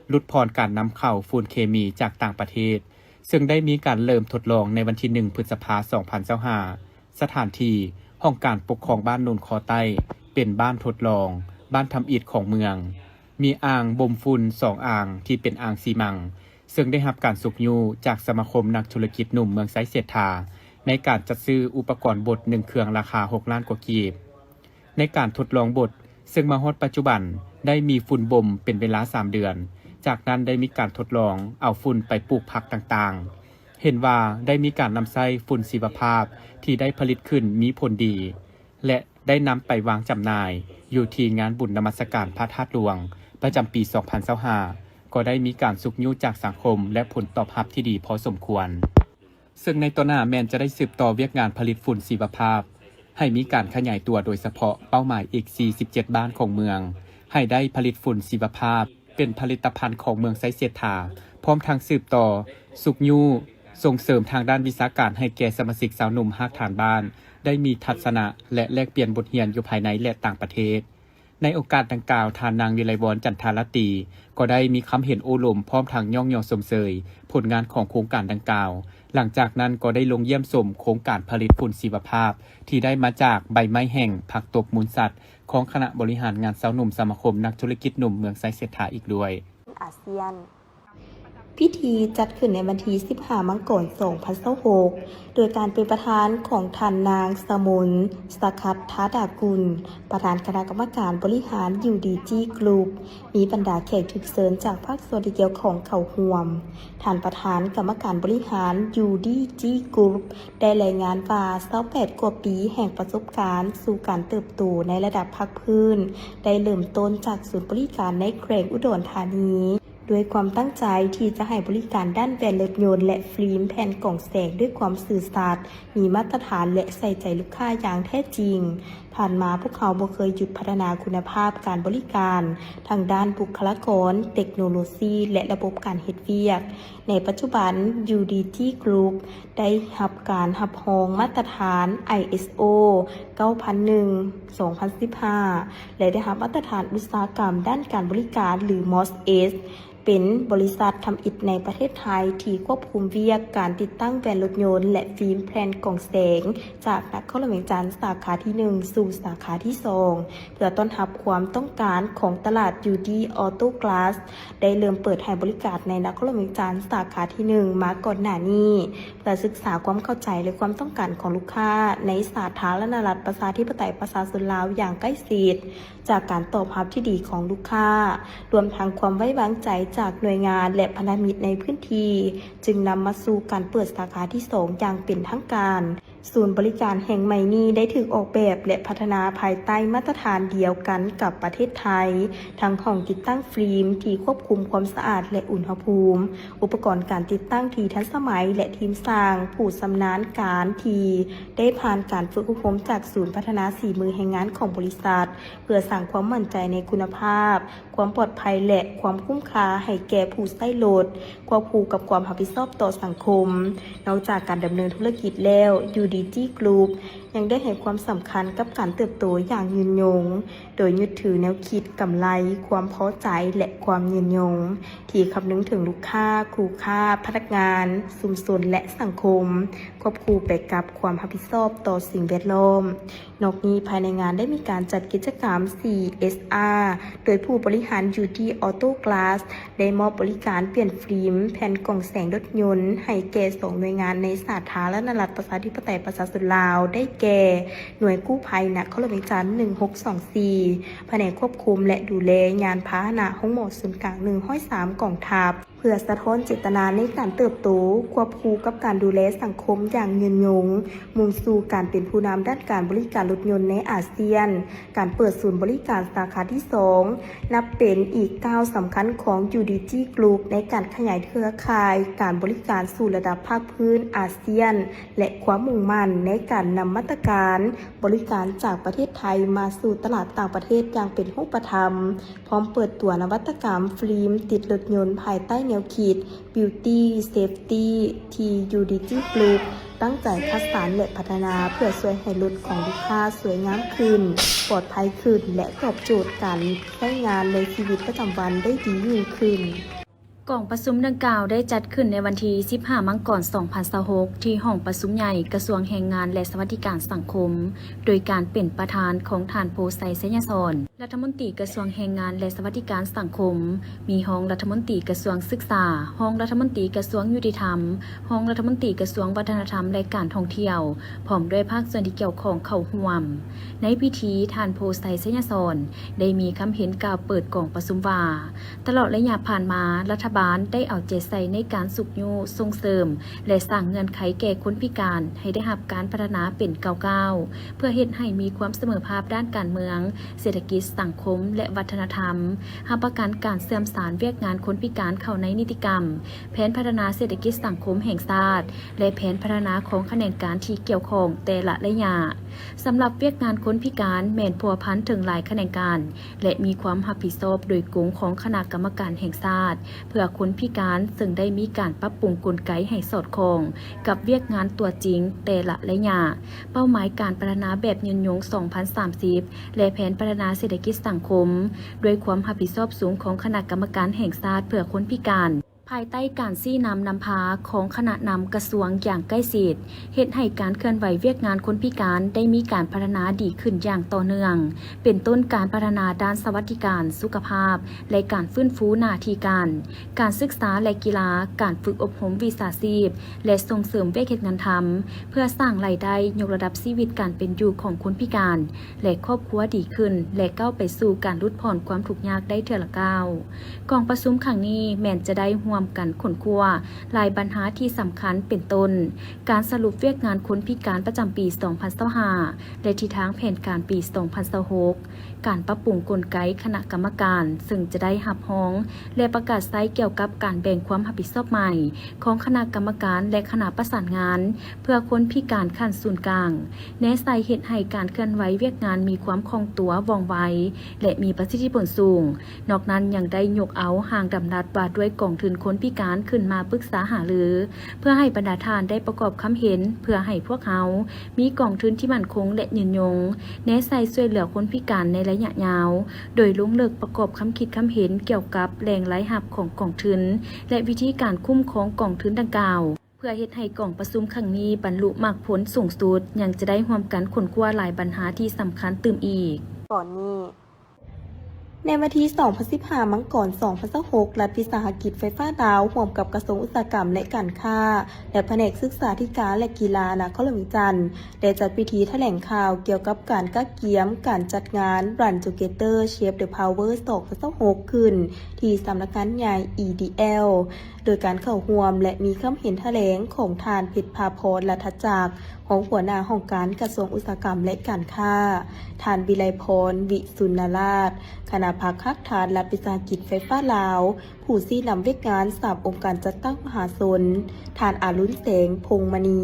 ຫຼຸດຜ່ອນການນຳເຂົ້າຝຸ່ນເຄມີຈາກຕ່າງປະເທດ, ເຊິ່ງໄດ້ມີການເລີ່ມທົດລອງໃນວັນທີໜຶ່ງ ພຶດສະພາ ສອງພັນຊາວຫ້າ. ສະຖານທີ່ຫ້ອງການປົກຄອງບ້ານໂນນຄໍໃຕ້ ເປັນບ້ານທົດລອງ, ບ້ານທຳອິດຂອງເມືອງ. ມີອ່າງບົ່ມຝຸ່ນສອງອ່າງທີ່ເປັນອ່າງຊີມັງ, ເຊິ່ງໄດ້ຮັບການຊຸກຍູ້ຈາກສະມາຄົມນັກທຸລະກິດໜຸ່ມເມືອງໄຊເສດຖາ ໃນການຈັດຊື້ອຸປະກອນບົດໜຶ່ງເຄື່ອງ ລາຄາຫົກລ້ານກວ່າກີບ. ໃນການທົດລອງບົດ, ເຊິ່ງມາຮອດປັດຈຸບັນໄດ້ມີຝຸ່ນບົ່ມເປັນເວລາສາມເດືອນ, ຈາກນັ້ນໄດ້ມີການທົດລອງເອົາຝຸ່ນໄປປູກຜັກຕ່າງໆ, ເຫັນວ່າໄດ້ມີການນຳໃຊ້ຝຸ່ນຊີວະພາບທີ່ໄດ້ຜະລິດຂຶ້ນມີຜົນດີ ແລະ ໄດ້ນຳໄປວາງຈຳໜ່າຍຢູ່ທີ່ງານບຸນນະມັດສະການພະທາດຫຼວງ ປະຈຳປີສອງພັນຊາວຫ້າ ກໍໄດ້ມີການຊຸກຍູ້ຈາກສັງຄົມ ແລະ ຜົນຕອບຮັບທີ່ດີພໍສົມຄວນ. ເຊິ່ງໃນຕໍ່ໜ້າແມ່ນຈະໄດ້ສືບຕໍ່ວຽກງານຜະລິດຝຸ່ນຊີວະພາບ ໃຫ້ມີການຂະຫຍາຍຕົວ, ໂດຍສະເພາະເປົ້າໝາຍອີກສີ່ສິບເຈັດບ້ານຂອງເມືອງ ໃຫ້ໄດ້ຜະລິດຝຸ່ນຊີວະພາບ ເປັນຜະລິດຕະພັນຂອງເມືອງໄຊເສດຖາ, ພ້ອມທັງສືບຕໍ່ຊຸກຍູ້ສົ່ງເສີມທາງດ້ານວິຊາການໃຫ້ແກ່ສະມາຊິກຊາວໜຸ່ມຮາກຖານບ້ານ ໄດ້ມີທັດສະນະ ແລະ ແລກປ່ຽນບົດຮຽນຢູ່ພາຍໃນ ແລະ ຕ່າງປະເທດ. ໃນໂອກາດດັ່ງກ່າວ, ທ່ານນາງ ວິໄລວອນ ຈັນທາລາຕີ ກໍໄດ້ມີຄຳເຫັນໂອ້ລົມ ພ້ອມທັງຍ້ອງຍໍຊົມເຊີຍຜົນງານຂອງໂຄງການດັ່ງກ່າວ. ຫຼັງຈາກນັ້ນກໍໄດ້ລົງຢ້ຽມຊົມໂຄງການຜະລິດຝຸ່ນຊີວະພາບ ທີ່ໄດ້ມາຈາກໃບໄມ້ແຫ້ງ, ຜັກຕົບ, ມູນສັດ ຂອງຄະນະບໍລິຫານງານຊາວໜຸ່ມສະມາຄົມນັກທຸລະກິດໜຸ່ມເມືອງໄຊເສດຖາອີກດ້ວຍ. ອາຊຽນ. ພິທີຈັດຂຶ້ນໃນວັນທີສິບຫ້າ ມັງກອນ ສອງພັນຊາວຫົກ ໂດຍການເປັນປະທານຂອງທ່ານນາງ ສະມົນ ສະຄັດທາດາກຸນ ປະທານຄະນະກຳມະການບໍລິຫານ ຢູດີຈີ ກຣຸບ ມີບັນດາແຂກຖືກເຊີນຈາກພາກສ່ວນທີ່ກ່ຽວຂ້ອງເຂົ້າຮ່ວມ. ທ່ານປະທານກຳມະການບໍລິຫານ ຢູດີຈີ ກຣຸບ ໄດ້ລາຍງານວ່າ ຊາວແປດກວ່າປີແຫ່ງປະສົບການສູ່ການເຕີບໂຕໃນລະດັບພາກພື້ນ ໄດ້ເລີ່ມຕົ້ນຈາກສູນບໍລິການໃນແຂວງອຸດອນທານີ ດ້ວຍຄວາມຕັ້ງໃຈທີ່ຈະໃຫ້ບໍລິການດ້ານແວ່ນລົດຍົນ ແລະ ຟິມແຜ່ນກອງແສງດ້ວຍຄວາມຊື່ສັດ, ມີມາດຕະຖານ ແລະ ໃສ່ໃຈລູກຄ້າຢ່າງແທ້ຈິງ. ຜ່ານມາພວກເຮົາບໍ່ເຄີຍຢຸດພັດທະນາຄຸນນະພາບການບໍລິການ ທັງດ້ານບຸກຄະລາກອນ, ເຕັກໂນໂລຊີ ແລະ ລະບົບການເຮັດວຽກ. ໃນປັດຈຸບັນ ຢູດີຈີ ກຣຸບ ໄດ້ຮັບການຮັບຮອງມາດຕະຖານ ໄອເອສໂອ ເກົ້າພັນໜຶ່ງ ສອງພັນສິບຫ້າ ແລະ ໄດ້ຮັບມາດຕະຖານອຸດສາຫະກຳດ້ານການບໍລິການ ຫຼື ມອສເອສ ເປັນບໍລິສັດທຳອິດໃນປະເທດໄທທີ່ຄວບຄຸມວຽກການຕິດຕັ້ງແວ່ນລົດຍົນ ແລະ ຟິມແຜ່ນກອງແສງ ຈາກນະຄອນຫຼວງວຽງຈັນສາຂາທີໜຶ່ງສູ່ສາຂາທີສອງ ເພື່ອຕ້ອນຮັບຄວາມຕ້ອງການຂອງຕະຫຼາດ ຢູດີ ອອໂຕ້ກລາສ ໄດ້ເລີ່ມເປີດໃຫ້ບໍລິການໃນນະຄອນຫຼວງວຽງຈັນສາຂາທີໜຶ່ງມາກ່ອນໜ້ານີ້ ເພື່ອສຶກສາຄວາມເຂົ້າໃຈ ແລະ ຄວາມຕ້ອງການຂອງລູກຄ້າໃນສາທາລະນະລັດ ປະຊາທິປະໄຕ ປະຊາຊົນລາວຢ່າງໃກ້ຊິດ. ຈາກການຕອບຮັບທີ່ດີຂອງລູກຄ້າ, ລວມທັງຄວາມໄວ້ວາງໃຈຈາກໜ່ວຍງານ ແລະ ພັນທະມິດໃນພື້ນທີ່, ຈຶ່ງນຳມາສູ່ການເປີດສາຂາທີສອງຢ່າງເປັນທາງການ. ສູນບໍລິການແຫ່ງໃໝ່ນີ້ໄດ້ຖືກອອກແບບ ແລະ ພັດທະນາພາຍໃຕ້ມາດຕະຖານດຽວກັນກັບປະເທດໄທ, ທັງຫ້ອງຕິດຕັ້ງຟິມທີ່ຄວບຄຸມຄວາມສະອາດ ແລະ ອຸນຫະພູມ, ອຸປະກອນການຕິດຕັ້ງທີ່ທັນສະໄໝ ແລະ ທີມຊ່າງຜູ້ຊຳນານການທີ່ໄດ້ຜ່ານການຝຶກອົບຮົມຈາກສູນພັດທະນາສີມືແຮງງານຂອງບໍລິສັດ, ເພື່ອສ້າງຄວາມໝັ້ນໃຈໃນຄຸນນະພາບ, ຄວາມປອດໄພ ແລະ ຄວາມຄຸ້ມຄ່າໃຫ້ແກ່ຜູ້ໃຊ້ລົດ, ຄວບຄູ່ກັບຄວາມຮັບຜິດຊອບຕໍ່ສັງຄົມ. ນອກຈາກການດຳເນີນທຸລະກິດແລ້ວ, ຢູດີຈີ ກຣຸບ ຍັງໄດ້ໃຫ້ຄວາມສຳຄັນກັບການເຕີບໂຕຢ່າງຍືນຍົງ, ໂດຍຍຶດຖືແນວຄິດກຳໄລ, ຄວາມພໍໃຈ ແລະ ຄວາມຍືນຍົງ, ທີ່ຄຳນຶງເຖິງລູກຄ້າ, ຄູ່ຄ້າ, ພະນັກງານ, ຊຸມຊົນ ແລະ ສັງຄົມ, ຄວບຄູ່ໄປກັບຄວາມຮັບຜິດຊອບຕໍ່ສິ່ງແວດລ້ອມ. ນອກນີ້, ພາຍໃນງານໄດ້ມີການຈັດກິດຈະກຳ ຊີເອສອາ ໂດຍຜູ້ບໍລິຫານ ຢູດີ ອອໂຕ້ກລາສ ໄດ້ມອບບໍລິການປ່ຽນຟິມແຜ່ນກອງແສງລົດຍົນໃຫ້ແກ່ສອງໜ່ວຍງານໃນສາທາລະນະລັດ ປະຊາທິປະໄຕ ປ ປະຊາຊົນລາວ ໄດ້ແກ່ ໜ່ວຍກູ້ໄພນະຄອນຫຼວງວຽງຈັນ ໜຶ່ງຫົກສອງສີ່, ພະແນກຄວບຄຸມ ແລະ ດູແລຍານພາຫະນະໂຮງໝໍສູນກາງ ໜຶ່ງຮ້ອຍສາມ ກອງທັບ ເພື່ອສະທ້ອນເຈດຕະນາໃນການເຕີບໂຕ ຄວບຄູ່ກັບການດູແລສັງຄົມຢ່າງຍືນຍົງ, ມຸ່ງສູ່ການເປັນຜູ້ນຳດ້ານການບໍລິການລົດຍົນໃນອາຊຽນ. ການເປີດສູນບໍລິການສາຂາທີສອງ ນັບເປັນອີກກ້າວສຳຄັນຂອງ ຢູດີຈີ Group ໃນການຂະຫຍາຍເຄືອຂ່າຍການບໍລິການສູ່ລະດັບພາກພື້ນອາຊຽນ ແລະ ຄວາມມຸ່ງໝັ້ນໃນການນຳມາດຕະການບໍລິການຈາກປະເທດໄທມາສູ່ຕະຫຼາດຕ່າງປະເທດຢ່າງເປັນຮູບປະທຳ, ພ້ອມເປີດຕົວນະວັດຕະກຳຟິມຕິດລົດຍົນພາຍໃຕ້ແນວຄິດ Beauty Safety ທີ່ ຢູດີຈີ Group ຕັ້ງໃຈຄັດສັນ ແລະ ພັດທະນາເພື່ອຊ່ວຍໃຫ້ລົດຂອງລູກຄ້າສວຍງາມຂຶ້ນ, ປອດໄພຂຶ້ນ ແລະ ຕອບໂຈດການໃຊ້ງານໃນຊີວິດປະຈຳວັນໄດ້ດີຍິ່ງຂຶ້ນ. ກອງປະຊຸມດັ່ງກ່າວໄດ້ຈັດຂຶ້ນໃນວັນທີສິບຫ້າ ມັງກອນ ສອງພັນຊາວຫົກ ທີ່ຫ້ອງປະຊຸມໃຫຍ່ກະຊວງແຮງງານ ແລະ ສະຫວັດດີການສັງຄົມ, ໂດຍການເປັນປະທານຂອງທ່ານ ໂພໄຊ ໄຊຍະສອນ ລັດຖະມົນຕີກະຊວງແຮງງານ ແລະ ສະຫວັດດີການສັງຄົມ, ມີຮອງລັດຖະມົນຕີກະຊວງສຶກສາ, ຮອງລັດຖະມົນຕີກະຊວງຍຸຕິທຳ, ຮອງລັດຖະມົນຕີກະຊວງວັດທະນະທຳ ແລະ ການທ່ອງທ່ຽວ, ພ້ອມດ້ວຍພາກສ່ວນທີ່ກ່ຽວຂ້ອງເຂົ້າຮ່ວມ. ໃນພິທີ, ທ່ານ ໂພໄຊ ໄຊຍະສອນ ໄດ້ມີຄຳເຫັນກ່າວເປີດກອງປະຊຸມວ່າ, ຕະຫຼອດໄລຍະຜ່ານມາ, ລັດຖະບານໄດ້ເອົາໃຈໃສ່ໃນການຊຸກຍູ້, ສົ່ງເສີມ ແລະ ສ້າງເງື່ອນໄຂແກ່ຄົນພິການໃຫ້ໄດ້ຮັບການພັດທະນາເປັນກ້າວໆ ເພື່ອເຮັດໃຫ້ມີຄວາມສະເໝີພາບດ້ານການເມືອງ, ເສດຖະກິດ, ສັງຄົມ ແລະ ວັດທະນະທຳ, ຮັບປະກັນການເຊື່ອມສານວຽກງານຄົນພິການເຂົ້າໃນນິຕິກຳ, ແຜນພັດທະນາເສດຖະກິດສັງຄົມແຫ່ງຊາດ ແລະ ແຜນພັດທະນາຂອງຂະແໜງການທີ່ກ່ຽວຂ້ອງແຕ່ລະໄລຍະ. ສຳລັບວຽກງານຄົນພິການແມ່ນພົວພັນເຖິງຫຼາຍຂະແໜງການ ແລະ ມີຄວາມຮັບຜິດຊອບໂດຍກົງຂອງຄະນະກຳມະການແຫ່ງຊາດເພື່ອຄົນພິການ, ເຊິ່ງໄດ້ມີການປັບປຸງກົນໄກໃຫ້ສອດຄ່ອງກັບວຽກງານຕົວຈິງແຕ່ລະໄລຍະ, ເປົ້າໝາຍການພັດທະນາແບບຍືນຍົງສອງພັນສາມສິບ ແລະ ແຜນພັດທະນາເສດຖະກິດສັງຄົມ, ດ້ວຍຄວາມຮັບຜິດຊອບສູງຂອງຄະນະກຳມະການແຫ່ງຊາດເພື່ອຄົນພິການ. ພາຍໃຕ້ການຊີ້ນຳນຳພາຂອງຄະນະນຳກະຊວງຢ່າງໃກ້ຊິດ, ເຮັດໃຫ້ການເຄື່ອນໄຫວວຽກງານຄົນພິການໄດ້ມີການພັດທະນາດີຂຶ້ນຢ່າງຕໍ່ເນື່ອງ, ເປັນຕົ້ນການພັດທະນາດ້ານສະຫວັດດີການສຸຂະພາບ ແລະ ການຟື້ນຟູໜ້າທີ່ການ, ການສຶກສາ ແລະ ກິລາ, ການຝຶກອົບຮົມວິຊາຊີບ ແລະ ສົ່ງເສີມວຽກເຮັດງານທຳ ເພື່ອສ້າງລາຍໄດ້, ຍົກລະດັບຊີວິດການເປັນຢູ່ຂອງຄົນພິການ ແລະ ຄອບຄົວດີຂຶ້ນ ແລະ ກ້າວໄປສູ່ການຫຼຸດຜ່ອນຄວາມທຸກຍາກໄດ້ເທື່ອລະກ້າວ. ກອງປະຊຸມຄັ້ງນີ້ແມ່ນຈະໄດ້ຮ່ວມກັນຄົ້ນຄວ້າຫຼາຍບັນຫາທີ່ສຳຄັນ ເປັນຕົ້ນ ການສະຫຼຸບວຽກງານຄົນພິການປະຈຳປີສອງພັນຊາວຫ້າ ແລະ ທິດທາງແຜນການປີສອງພັນຊາວຫົກ, ການປັບປຸງກົນໄກຄະນະກຳມະການ ເຊິ່ງຈະໄດ້ຮັບຮອງ ແລະ ປະກາດໃຊ້ກ່ຽວກັບການແບ່ງຄວາມຮັບຜິດຊອບໃໝ່ຂອງຄະນະກຳມະການ ແລະ ຄະນະປະສານງານ ເພື່ອຄົນພິການຂັ້ນສູນກາງ, ແນໃສ່ເຮັດໃຫ້ການເຄື່ອນໄຫວວຽກງານມີຄວາມຄ່ອງຕົວ, ວ່ອງໄວ ແລະ ມີປະສິດທິຜົນສູງ. ນອກນັ້ນຍັງໄດ້ຍົກເອົາຮ່າງດຳລັດວ່າດ້ວຍກອງທຶນຄົນພິການຂຶ້ນມາປຶກສາຫາລື ເພື່ອໃຫ້ບັນດາທ່ານໄດ້ປະກອບຄຳເຫັນ ເພື່ອໃຫ້ພວກເຮົາມີກອງທຶນທີ່ໝັ້ນຄົງ ແລະ ຍືນຍົງ, ແນໃສ່ຊ່ວຍເຫຼືອຄົນພິການໃນໄລຍະຍາວ, ໂດຍລົງເລິກປະກອບຄຳຄິດຄຳເຫັນກ່ຽວກັບແຫຼ່ງລາຍຮັບຂອງກອງທຶນ ແລະ ວິທີການຄຸ້ມຄອງກອງທຶນດັ່ງກ່າວ. ເພື່ອເຮັດໃຫ້ກອງປະຊຸມຄັ້ງນີ້ບັນລຸໝາກຜົນສູງສຸດ, ຍັງຈະໄດ້ຮ່ວມກັນຄົ້ນຄວ້າຫຼາຍບັນຫາທີ່ສຳຄັນຕື່ມອີກ. ຕອນນີ້ ໃນວັນທີສອງພັນສິບຫ້າ ມັງກອນ ສອງພັນຊາວຫົກ ລັດວິສາຫະກິດໄຟຟ້າລາວ ຮ່ວມກັບກະຊວງອຸດສາຫະກຳ ແລະ ການຄ້າ ແລະ ພະແນກສຶກສາທິການ ແລະ ກິລາ ນະຄອນຫຼວງວຽງຈັນ ໄດ້ຈັດພິທີຖະແຫຼງຂ່າວກ່ຽວກັບການກະກຽມການຈັດງານ Run Together Shape the Power ສອງພັນຊາວຫົກ ຂຶ້ນທີ່ສຳນັກງານໃຫຍ່ EDL ໂດຍການເຂົ້າຮ່ວມ ແລະ ມີຄຳເຫັນຖະແຫຼງຂອງທ່ານ ເພັດພາພອນ ລັດຖະຈັກ ຮອງຫົວໜ້າຫ້ອງການກະຊວງອຸດສາຫະກຳ ແລະ ການຄ້າ, ທ່ານ ວິໄລພອນ ວິສຸນນະລາດ ຄະນະພັກຮາກຖານລັດວິສາຫະກິດໄຟຟ້າລາວ, ຜູ້ຊີ້ນຳວຽກງານສາມອົງການຈັດຕັ້ງມະຫາຊົນ, ທ່ານ ອາລຸນ ແສງພົງມະນີ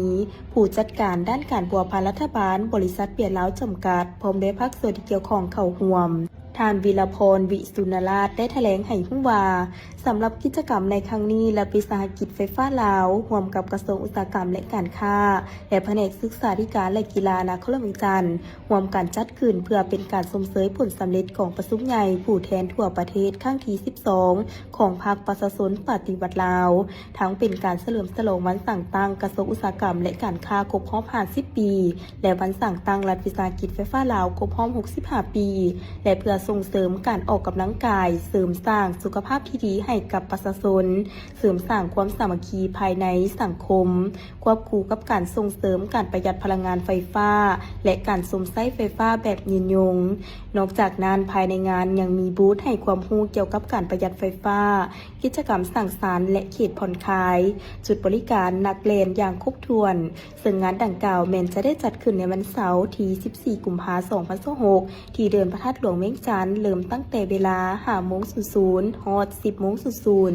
ຜູ້ຈັດການດ້ານການພົວພັນລັດຖະບານ ບໍລິສັດເບຍລາວຈຳກັດ ພ້ອມດ້ວຍພາກສ່ວນທີ່ກ່ຽວຂ້ອງເຂົ້າຮ່ວມ. ທ່ານ ວິລະພອນ ວິສຸນນະລາດ ໄດ້ຖະແຫຼງໃຫ້ຮູ້ວ່າ, ສຳລັບກິດຈະກຳໃນຄັ້ງນີ້, ລັດວິສາຫະກິດໄຟຟ້າລາວ ຮ່ວມກັບກະຊວງອຸດສາຫະກຳ ແລະ ການຄ້າ ແລະ ພະແນກສຶກສາທິການ ແລະ ກິລາ ນະຄອນຫຼວງວຽງຈັນ ຮ່ວມກັນຈັດຂຶ້ນເພື່ອເປັນການຊົມເຊີຍຜົນສຳເລັດກອງປະຊຸມໃຫຍ່ຜູ້ແທນທົ່ວປະເທດຄັ້ງທີສິບສອງ ຂອງພັກປະຊາຊົນປະຕິວັດລາວ, ທັງເປັນການສະເຫຼີມສະຫຼອງວັນສ້າງຕັ້ງກະຊວງອຸດສາຫະກຳ ແລະ ການຄ້າຄົບຮອບຫ້າສິບປີ ແລະ ວັນສ້າງຕັ້ງລັດວິສາຫະກິດໄຟຟ້າລາວຄົບຮອບຫົກສິບຫ້າປີ ແລະ ເພື່ອ ສົ່ງເສີມການອອກກຳລັງກາຍ, ເສີມສ້າງສຸຂະພາບທີ່ດີໃຫ້ກັບປະຊາຊົນ, ເສີມສ້າງຄວາມສາມັກຄີພາຍໃນສັງຄົມ, ຄວບຄູ່ກັບການສົ່ງເສີມການປະຢັດພະລັງງານໄຟຟ້າ ແລະ ການຊົມໃຊ້ໄຟຟ້າແບບຍືນຍົງ. ນອກຈາກນັ້ນ, ພາຍໃນງານຍັງມີບູດໃຫ້ຄວາມຮູ້ກ່ຽວກັບການປະຢັດໄຟຟ້າ, ກິດຈະກຳສັງສັນ ແລະ ເຂດຜ່ອນຄາຍ, ຈຸດບໍລິການນັກແລ່ນຢ່າງຄົບຖ້ວນ, ເຊິ່ງງານດັ່ງກ່າວແມ່ນຈະໄດ້ຈັດຂຶ້ນໃນວັນເສົາທີສິບສີ່ ກຸມພາ ສອງພັນຊາວຫົກ ທີ່ເດີ່ນພະທາດຫຼວງວຽງຈັນ, ເລີ່ມຕັ້ງແຕ່ເວລາຫ້າໂມງສູນສູນ ຮອດສິບໂມງສູນສູນ.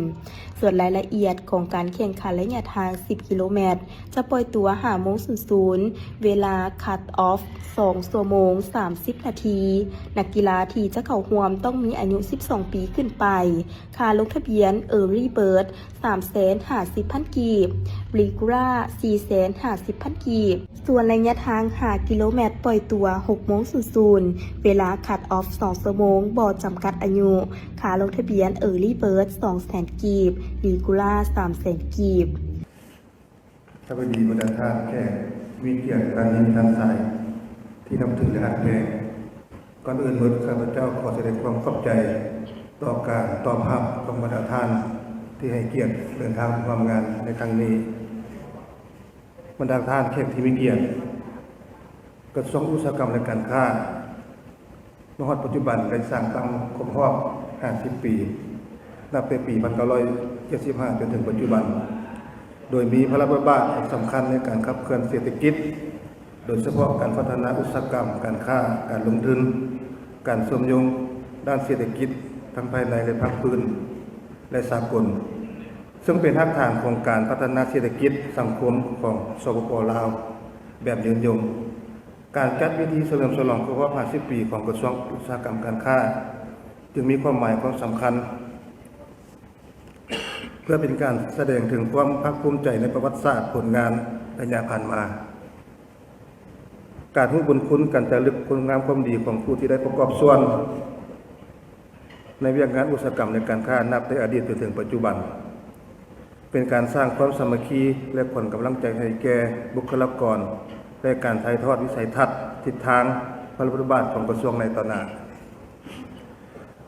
ສ່ວນລາຍລະອຽດຂອງການແຂ່ງຂັນໄລຍະທາງສິບກິໂລແມັດ ຈະປ່ອຍຕົວຫ້າໂມງສູນສູນ ເວລາ cut off ສອງຊົ່ວໂມງສາມສິບນາທີ. ນັກກິລາທີ່ຈະເຂົ້າຮ່ວມຕ້ອງມີອາຍຸສິບສອງປີຂຶ້ນໄປ. ຄ່າລົງທະບຽນ Early Bird ສາມແສນຫ້າສິບພັນກີບ, Regular ສີ່ແສນຫ້າສິບພັນກີບ. ສ່ວນໄລຍະທາງຫ້າກິໂລແມັດ ປ່ອຍຕົວຫົກໂມງສູນສູນ ເວລາ cut off ສອງຊົ່ວໂມງ ບໍ່ຈຳກັດອາຍຸ. ຄ່າລົງທະບຽນ Early Bird ສອງແສນກີບ, Regular ສາມແສນກີບ. ສະບາຍດີບັນດາທ່ານແຂກມີກຽດ ທ່ານຍິງ ທ່ານຊາຍ ທີ່ນັບຖື ແລະ ຮັກແພງ. ກ່ອນອື່ນໝົດ, ຂ້າພະເຈົ້າຂໍສະແດງຄວາມຂອບໃຈຕໍ່ການຕອບຮັບຂອງບັນດາທ່ານທີ່ໃຫ້ກຽດເດີນທາງມາຮ່ວມງານໃນຄັ້ງນີ້. ບັນດາທ່ານແຂກທີ່ມີກຽດ, ກະຊວງອຸດສາຫະກຳ ແລະ ການຄ້າ ມາຮອດປັດຈຸບັນໄດ້ສ້າງຕັ້ງຄົບຮອບຫ້າສິບປີ, ນັບແຕ່ປີໜຶ່ງພັນເກົ້າຮ້ອຍເຈັດສິບຫ້າ ຈົນເຖິງປັດຈຸບັນ, ໂດຍມີພາລະບົດບາດອັນສຳຄັນໃນການຂັບເຄື່ອນເສດຖະກິດ, ໂດຍສະເພາະການພັດທະນາອຸດສາຫະກຳ, ການຄ້າ, ການລົງທຶນ, ການເຊື່ອມໂຍງດ້ານເສດຖະກິດ ທັງພາຍໃນ ແລະ ພາກພື້ນ ແລະ ສາກົນ, ເຊິ່ງເປັນຮາກຖານຂອງການພັດທະນາເສດຖະກິດສັງຄົມຂອງ ສປປ ລາວ ແບບຍືນຍົງ. ການຈັດພິທີສະເຫຼີມສະຫຼອງຄົບຮອບຫ້າສິບປີຂອງກະຊວງອຸດສາຫະກຳການຄ້າ ຈຶ່ງມີຄວາມໝາຍຄວາມສຳຄັນ ເພື່ອເປັນການສະແດງເຖິງຄວາມພາກພູມໃຈໃນປະຫວັດສາດຜົນງານໄລຍະຜ່ານມາ, ການຮູ້ບຸນຄຸນ, ການຈາລຶກຄຸນງາມຄວາມດີຂອງຜູ້ທີ່ໄດ້ປະກອບສ່ວນ ໃນວຽກງານອຸດສາຫະກຳ ແລະ ການຄ້າ ນັບແຕ່ອະດີດຈົນເຖິງປັດຈຸບັນ, ເປັນການສ້າງຄວາມສາມັກຄີ ແລະ ຂວັນກຳລັງໃຈໃຫ້ແກ່ບຸກຄະລາກອນ ແລະ ການຖ່າຍທອດວິໄສທັດ, ທິດທາງ, ພາລະບົດບາດຂອງກະຊວງໃນຕໍ່ໜ້າ.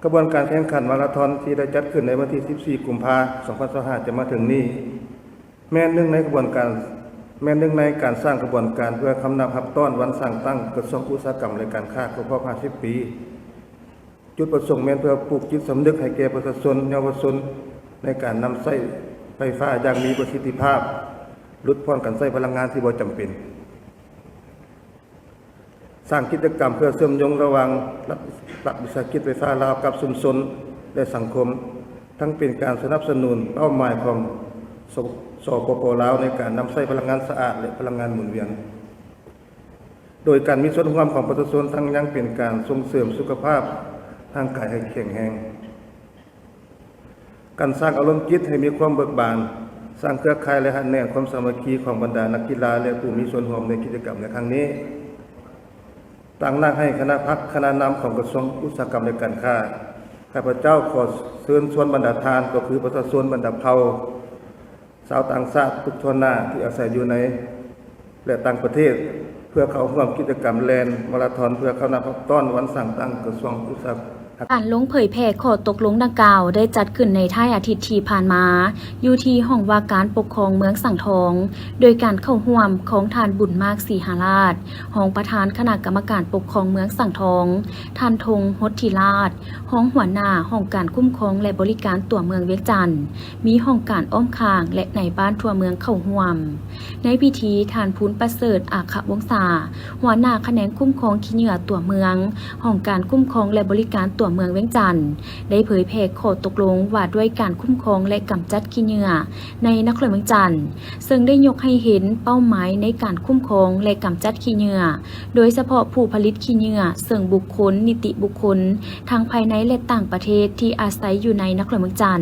ຂະບວນການແຂ່ງຂັນມາລາທອນທີ່ໄດ້ຈັດຂຶ້ນໃນວັນທີສິບສີ່ ກຸມພາ ສອງພັນຊາວຫ້າ ຈະມາເຖິງນີ້ ແມ່ນໜຶ່ງໃນຂະບວນການ, ແມ່ນໜຶ່ງໃນການສ້າງຂະບວນການເພື່ອຄຳນັບຮັບຕ້ອນວັນສ້າງຕັ້ງກະຊວງອຸດສາຫະກຳ ແລະ ການຄ້າຄົບຮອບຫ້າສິບປີ. ຈຸດປະສົງແມ່ນເພື່ອປູກຈິດສຳນຶກໃຫ້ແກ່ປະຊາຊົນ, ເຍົາວະຊົນ ໃນການນຳໃຊ້ໄຟຟ້າຢ່າງມີປະສິດທິພາບ, ຫຼຸດຜ່ອນການໃຊ້ພະລັງງານທີ່ບໍ່ຈຳເປັນ. ສ້າງກິດຈະກຳເພື່ອເຊື່ອມໂຍງລະຫວ່າງລັດ, ລັດວິສາຫະກິດໄຟຟ້າລາວກັບຊຸມຊົນ ແລະ ສັງຄົມ, ທັງເປັນການສະໜັບສະໜູນເປົ້າໝາຍຂອງ ສ, ສປປ ລາວ ໃນການນຳໃຊ້ພະລັງງານສະອາດ ແລະ ພະລັງງານໝູນວຽນ, ໂດຍການມີສ່ວນຮ່ວມຂອງປະຊາຊົນ ທັງຍັງເປັນການສົ່ງເສີມສຸຂະພາບຮ່າງກາຍໃຫ້ແຂງແຮງ. ການສ້າງອາລົມຈິດໃຫ້ມີຄວາມເບີກບານ, ສ້າງເຄືອຂ່າຍ ແລະ ຮັດແໜ້ນຄວາມສາມັກຄີຂອງບັນດານັກກິລາ ແລະ ຜູ້ມີສ່ວນຮ່ວມໃນກິດຈະກຳໃນຄັ້ງນີ້. ຕາງໜ້າໃຫ້ຄະນະພັກ, ຄະນະນຳຂອງກະຊວງອຸດສາຫະກຳ ແລະ ການຄ້າ, ຂ້າພະເຈົ້າຂໍເຊີນຊວນບັນດາທ່ານ, ກໍຄືປະຊາຊົນບັນດາເຜົ່າ, ຊາວຕ່າງຊາດທຸກທົ່ວໜ້າທີ່ອາໄສຢູ່ໃນ ແລະ ຕ່າງປະເທດ ເພື່ອເຂົ້າຮ່ວມກິດຈະກຳແລ່ນມາລາທອນ ເພື່ອເຂົ້ານັບຮັບຕ້ອນວັນສ້າງຕັ້ງກະຊວງອຸດສາຫະກຳ. ການລົງເຜີຍແຜ່ຂໍ້ຕົກລົງດັ່ງກ່າວໄດ້ຈັດຂຶ້ນໃນທ້າຍອາທິດທີ່ຜ່ານມາ ຢູ່ທີ່ຫ້ອງວ່າການປົກຄອງເມືອງສັງທອງ, ໂດຍການເຂົ້າຮ່ວມຂອງທ່ານ ບຸນມາກ ສີຫາລາດ, ຮອງປະທານຄະນະກຳມະການປົກຄອງເມືອງສັງທອງ, ທ່ານ ທົງ ຫົດທິລາດ, ຮອງຫົວໜ້າຫ້ອງການຄຸ້ມຄອງ ແລະ ບໍລິການຕົວເມືອງວຽງຈັນ, ມີຫ້ອງການອ້ອມຂ້າງ ແລະ ນາຍບ້ານທົ່ວເມືອງເຂົ້າຮ່ວມ. ໃນພິທີ, ທ່ານ ພູນປະເສີດ ອາຄະວົງສາ, ຫົວໜ້າຂະແໜງຄຸ້ມຄອງຂີ້ເຫຍື້ອຕົວເມືອງ, ຫ້ອງການຄຸ້ມຄອງ ແລະ ບໍລິການຕົວເມືອງວຽງຈັນ, ໄດ້ເຜີຍແຜ່ຂໍ້ຕົກລົງວ່າດ້ວຍການຄຸ້ມຄອງ ແລະ ກຳຈັດຂີ້ເຫຍື້ອໃນນະຄອນຫຼວງວຽງຈັນ, ເຊິ່ງໄດ້ຍົກໃຫ້ເຫັນເປົ້າໝາຍໃນການຄຸ້ມຄອງ ແລະ ກຳຈັດຂີ້ເຫຍື້ອ, ໂດຍສະເພາະຜູ້ຜະລິດຂີ້ເຫຍື້ອ, ເຊິ່ງບຸກຄົນ, ນິຕິບຸກຄົນ, ທັງພາຍໃນ ແລະ ຕ່າງປະເທດ ທີ່ອາໄສຢູ່ໃນນະຄອນຫຼວງວຽງຈັນ,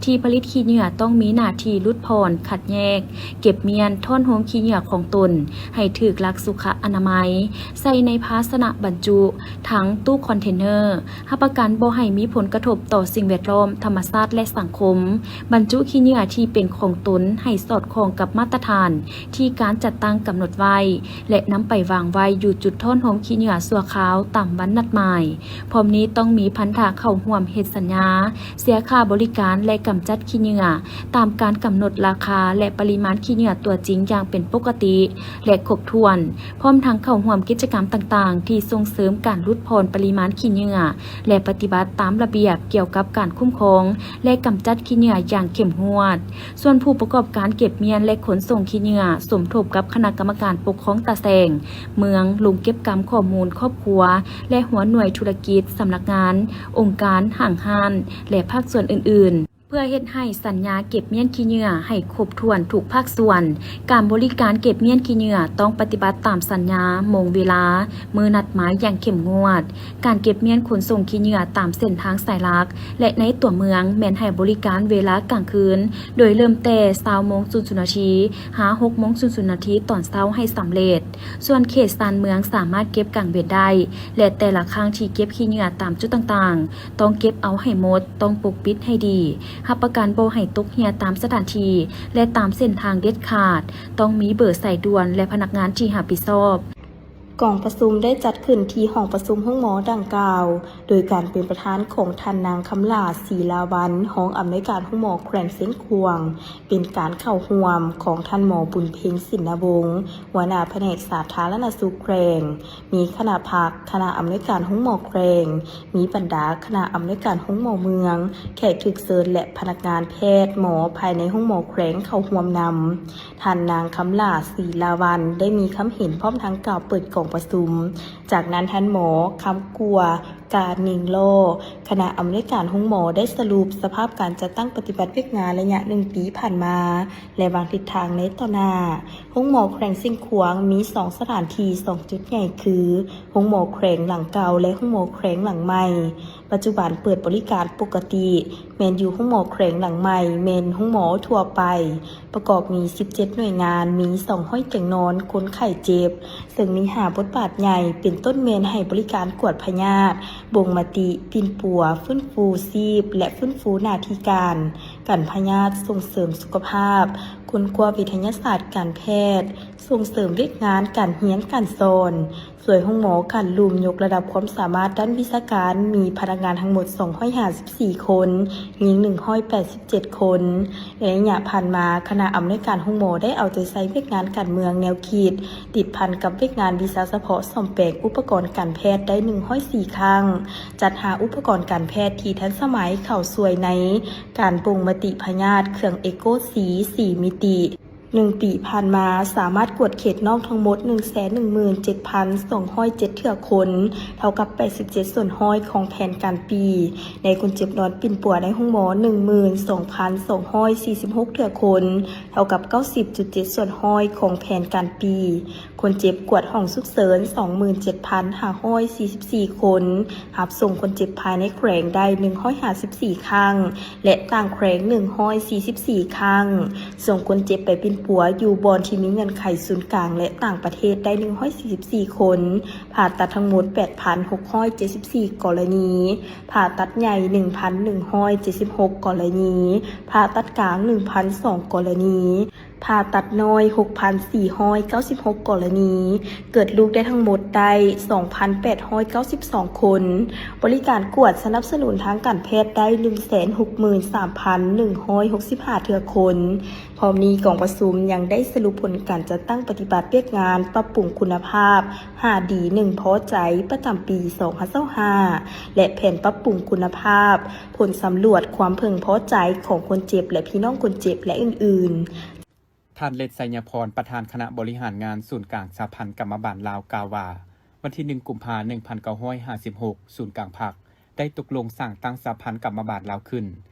ທີ່ຜະລິດຂີ້ເຫຍື້ອຕ້ອງມີໜ້າທີ່ຫຼຸດຜ່ອນ, ຄັດແຍກ, ເກັບມ້ຽນ, ທ້ອນໂຮມຂີ້ເຫຍື້ອຂອງຕົນໃຫ້ຖືກຫຼັກສຸຂະອະນາໄມ, ໃສ່ໃນພາຊະນະບັນຈຸ, ຖັງ, ຕູ້ຄອນເທນເນີ, ຮັບ ປະກັນບໍ່ໃຫ້ມີຜົນກະທົບຕໍ່ສິ່ງແວດລ້ອມ, ທຳມະຊາດ ແລະ ສັງຄົມ, ບັນຈຸຂີ້ເຫຍື້ອທີ່ເປັນຂອງຕົນໃຫ້ສອດຄ່ອງກັບມາດຕະຖານທີ່ການຈັດຕັ້ງກຳນົດໄວ້ ແລະ ນຳໄປວາງໄວ້ຢູ່ຈຸດຖອນໂຮມຂີ້ເຫຍື້ອຊົ່ວຄາວຕາມວັນນັດໝາຍ. ພ້ອມນີ້ຕ້ອງມີພັນທະເຂົ້າຮ່ວມເຮັດສັນຍາເສຍຄ່າບໍລິການ ແລະ ກຳຈັດຂີ້ເຫຍື້ອຕາມການກຳນົດລາຄາ ແລະ ປະລິມານຂີ້ເຫຍື້ອຕົວຈິງຢ່າງເປັນປົກກະຕິ ແລະ ຄົບຖ້ວນ, ພ້ອມທັງເຂົ້າຮ່ວມກິດຈະກຳຕ່າງໆທີ່ສົ່ງເສີມການຫຼຸດຜ່ອນປະລິມານຂີ້ເຫຍື້ອ ແລະ ປະຕິບັດຕາມລະບຽບກ່ຽວກັບການຄຸ້ມຄອງ ແລະ ກຳຈັດຂີ້ເຫຍື້ອຢ່າງເຂັ້ມງວດ. ສ່ວນຜູ້ປະກອບການເກັບມ້ຽນ ແລະ ຂົນສົ່ງຂີ້ເຫຍື້ອ ສົມທົບກັບຄະນະກຳມະການປົກຄອງຕາແສງເມືອງ, ລົງເກັບກຳຂໍ້ມູນຄອບຄົວ ແລະ ຫົວໜ່ວຍທຸລະກິດ, ສຳນັກງານ, ອົງການ, ຫ້າງຮ້ານ ແລະ ພາກສ່ວນອື່ນໆ ເພື່ອເຮັດໃຫ້ສັນຍາເກັບມ້ຽນຂີ້ເຫຍື້ອໃຫ້ຄົບຖ້ວນທຸກພາກສ່ວນ. ການບໍລິການເກັບມ້ຽນຂີ້ເຫຍື້ອຕ້ອງປະຕິບັດຕາມສັນຍາ, ໂມງເວລາ, ມື້ນັດໝາຍຢ່າງເຂັ້ມງວດ. ການເກັບມ້ຽນຂົນສົ່ງຂີ້ເຫຍື້ອຕາມເສັ້ນທາງສາຍຫຼັກ ແລະ ໃນຕົວເມືອງແມ່ນໃຫ້ບໍລິການເວລາກາງຄືນ, ໂດຍເລີ່ມແຕ່ຊາວໂມງສູນນາທີ ຫາຫົກໂມງສູນນາທີຕອນເຊົ້າໃຫ້ສຳເລັດ. ສ່ວນເຂດຊານເມືອງສາມາດເກັບກາງເວັນໄດ້ ແລະ ແຕ່ລະຄັ້ງທີ່ເກັບຂີ້ເຫຍື້ອຕາມຈຸດຕ່າງໆ ຕ້ອງເກັບເອົາໃຫ້ໝົດ, ຕ້ອງປົກປິດໃຫ້ດີ, ຮັບປະກັນບໍ່ໃຫ້ຕົກເຮ່ຍຕາມສະຖານທີ່ ແລະ ຕາມເສັ້ນທາງເດັດຂາດ, ຕ້ອງມີເບີສາຍດ່ວນ ແລະ ພະນັກງານທີ່ຮັບຜິດຊອບ. ກອງປະຊຸມໄດ້ຈັດຂຶ້ນທີ່ຫ້ອງປະຊຸມໂຮງໝໍດັ່ງກ່າວ, ໂດຍການເປັນປະທານຂອງທ່ານນາງ ຄຳຫຼ້າ ສີລາວັນ ຮອງອຳນວຍການໂຮງໝໍແຂວງຊຽງຂວາງ, ເປັນການເຂົ້າຮ່ວມຂອງທ່ານໝໍ ບຸນເພັງ ສິນນະວົງ ຫົວໜ້າພະແນກສາທາລະນະສຸກແຂວງ, ມີຄະນະພັກ, ຄະນະອຳນວຍການໂຮງໝໍແຂວງ, ມີບັນດາຄະນະອຳນວຍການໂຮງໝໍເມືອງ, ແຂກຖືກເຊີນ ແລະ ພະນັກງານແພດ, ໝໍພາຍໃນໂຮງໝໍແຂວງເຂົ້າຮ່ວມນຳ. ທ່ານນາງ ຄຳຫຼ້າ ສີລາວັນ ໄດ້ມີຄຳເຫັນພ້ອມທັງກ່າວເປີດກອງປະຊຸມ. ຈາກນັ້ນທ່ານໝໍ ຄຳກົວ ການິງລໍ ຄະນະອຳນວຍການໂຮງໝໍ ໄດ້ສະຫຼຸບສະພາບການຈັດຕັ້ງປະຕິບັດວຽກງານໄລຍະໜຶ່ງປີຜ່ານມາ ແລະ ວາງທິດທາງໃນຕໍ່ໜ້າ. ໂຮງໝໍແຂວງຊຽງຂວາງມີສອງສະຖານທີ່ ສອງຈຸດໃຫຍ່ຄື ໂຮງໝໍແຂວງຫຼັງເກົ່າ ແລະ ໂຮງໝໍແຂວງຫຼັງໃໝ່. ປັດຈຸບັນເປີດບໍລິການປົກກະຕິ ແມ່ນຢູ່ໂຮງໝໍແຂວງຫຼັງໃໝ່ ແມ່ນໂຮງໝໍທົ່ວໄປ ປະກອບມີສິບເຈັດໜ່ວຍງານ, ມີສອງຮ້ອຍຕຽງນອນຄົນໄຂ້ເຈັບ, ເຊິ່ງມີຫ້າບົດບາດໃຫຍ່ ເປັນຕົ້ນແມ່ນໃຫ້ບໍລິການກວດພະຍາດ, ບົ່ງມະຕິ, ປິ່ນປົວ, ຟື້ນຟູຊີບ ແລະ ຟື້ນຟູໜ້າທີ່ການ, ກັນພະຍາດ, ສົ່ງເສີມສຸຂະພາບ, ຄົ້ນຄວ້າວິທະຍາສາດການແພດ, ສົ່ງເສີມວຽກງານການຮຽນການສອນ, ຊ່ວຍໂຮງໝໍການລຸ່ມຍົກລະດັບຄວາມສາມາດດ້ານວິຊາການ, ມີພະນັກງານທັງໝົດສອງຮ້ອຍຫ້າສິບສີ່ຄົນ, ຍິງໜຶ່ງຮ້ອຍແປດສິບເຈັດຄົນ. ໃນໄລຍະຜ່ານມາ, ຄະນະອຳນວຍການໂຮງໝໍໄດ້ເອົາໃຈໃສ່ວຽກງານການເມືອງແນວຄິດ ຕິດພັນກັບວຽກງານວິຊາສະເພາະສ້ອມແປງອຸປະກອນການແພດໄດ້ໜຶ່ງຮ້ອຍສີ່ຄັ້ງ, ຈັດຫາອຸປະກອນການແພດທີ່ທັນສະໄໝເຂົ້າຊ່ວຍໃນການບົ່ງມະຕິພະຍາດ, ເຄື່ອງເອໂກສີສີ່ມິຕິ. ໜຶ່ງປີຜ່ານມາ, ສາມາດກວດເຂດນອກທັງໝົດໜຶ່ງແສນໜຶ່ງໝື່ນເຈັດພັນສອງຮ້ອຍເຈັດເທື່ອຄົນ, ເທົ່າກັບແປດສິບເຈັດສ່ວນຮ້ອຍຂອງແຜນການປີ. ໄດ້ຄົນເຈັບນອນປິ່ນປົວໃນໂຮງໝໍໜຶ່ງໝື່ນສອງພັນສອງຮ້ອຍສີ່ສິບຫົກເທື່ອຄົນ, ເທົ່າກັບເກົ້າສິບຈຸດເຈັດສ່ວນຮ້ອຍຂອງແຜນການປີ. ຄົນເຈັບກວດຫ້ອງສຸກເສີນສອງໝື່ນເຈັດພັນຫ້າຮ້ອຍສີ່ສິບສີ່ຄົນ, ຮັບສົ່ງຄົນເຈັບພາຍໃນແຂວງໄດ້ໜຶ່ງຮ້ອຍຫ້າສິບສີ່ຄັ້ງ ແລະ ຕ່າງແຂວງໜຶ່ງຮ້ອຍສີ່ສິບສີ່ຄັ້ງ, ສົ່ງຄົນເຈັບໄປປິ່ນປົວຢູ່ບ່ອນທີ່ມີເງື່ອນໄຂສູນກາງ ແລະ ຕ່າງປະເທດໄດ້ໜຶ່ງຮ້ອຍສີ່ສິບສີ່ຄົນ, ຜ່າຕັດທັງໝົດແປດພັນຫົກຮ້ອຍເຈັດສິບສີ່ກໍລະນີ, ຜ່າຕັດໃຫຍ່ໜຶ່ງພັນໜຶ່ງຮ້ອຍເຈັດສິບຫົກກໍລະນີ, ຜ່າຕັດກາງໜຶ່ງພັນສອງກໍລະນີ, ຜ່າຕັດນ້ອຍຫົກພັນສີ່ຮ້ອຍເກົ້າສິບຫົກກໍລະນີ, ເກີດລູກໄດ້ທັງໝົດໄດ້ສອງພັນແປດຮ້ອຍເກົ້າສິບສອງຄົນ. ບໍລິການກວດສະໜັບສະໜູນທາງການແພດໄດ້ໜຶ່ງແສນຫົກໝື່ນສາມພັນໜຶ່ງຮ້ອຍຫົກສິບຫ້າເທື່ອຄົນ. ພ້ອມນີ້, ກອງປະຊຸມຍັງໄດ້ສະຫຼຸບຜົນການຈັດຕັ້ງປະຕິບັດວຽກງານປັບປຸງຄຸນນະພາບຫ້າດີໜຶ່ງພໍໃຈປະຈຳປີສອງພັນຊາວຫ້າ ແລະ ແຜນປັບປຸງຄຸນນະພາບຜົນສຳຫຼວດຄວາມເພິ່ງພໍໃຈຂອງຄົນເຈັບ ແລະ ພີ່ນ້ອງຄົນເຈັບ ແລະ ອື່ນໆ. ທ່ານ ເລັດ ໄຊຍະພອນ ປະທານຄະນະບໍລິຫານງານສູນກາງສະຫະພັນກຳມະບານລາວ ກ່າວວ່າ ວັນທີໜຶ່ງ ກຸມພາ ໜຶ່ງພັນເກົ້າຮ້ອຍຫ້າສິບຫົກ ສູນກາງພັກໄດ້ຕົກລົງສ້າງຕັ້ງສະຫະພັນກຳມະບານລາວຂຶ້ນ,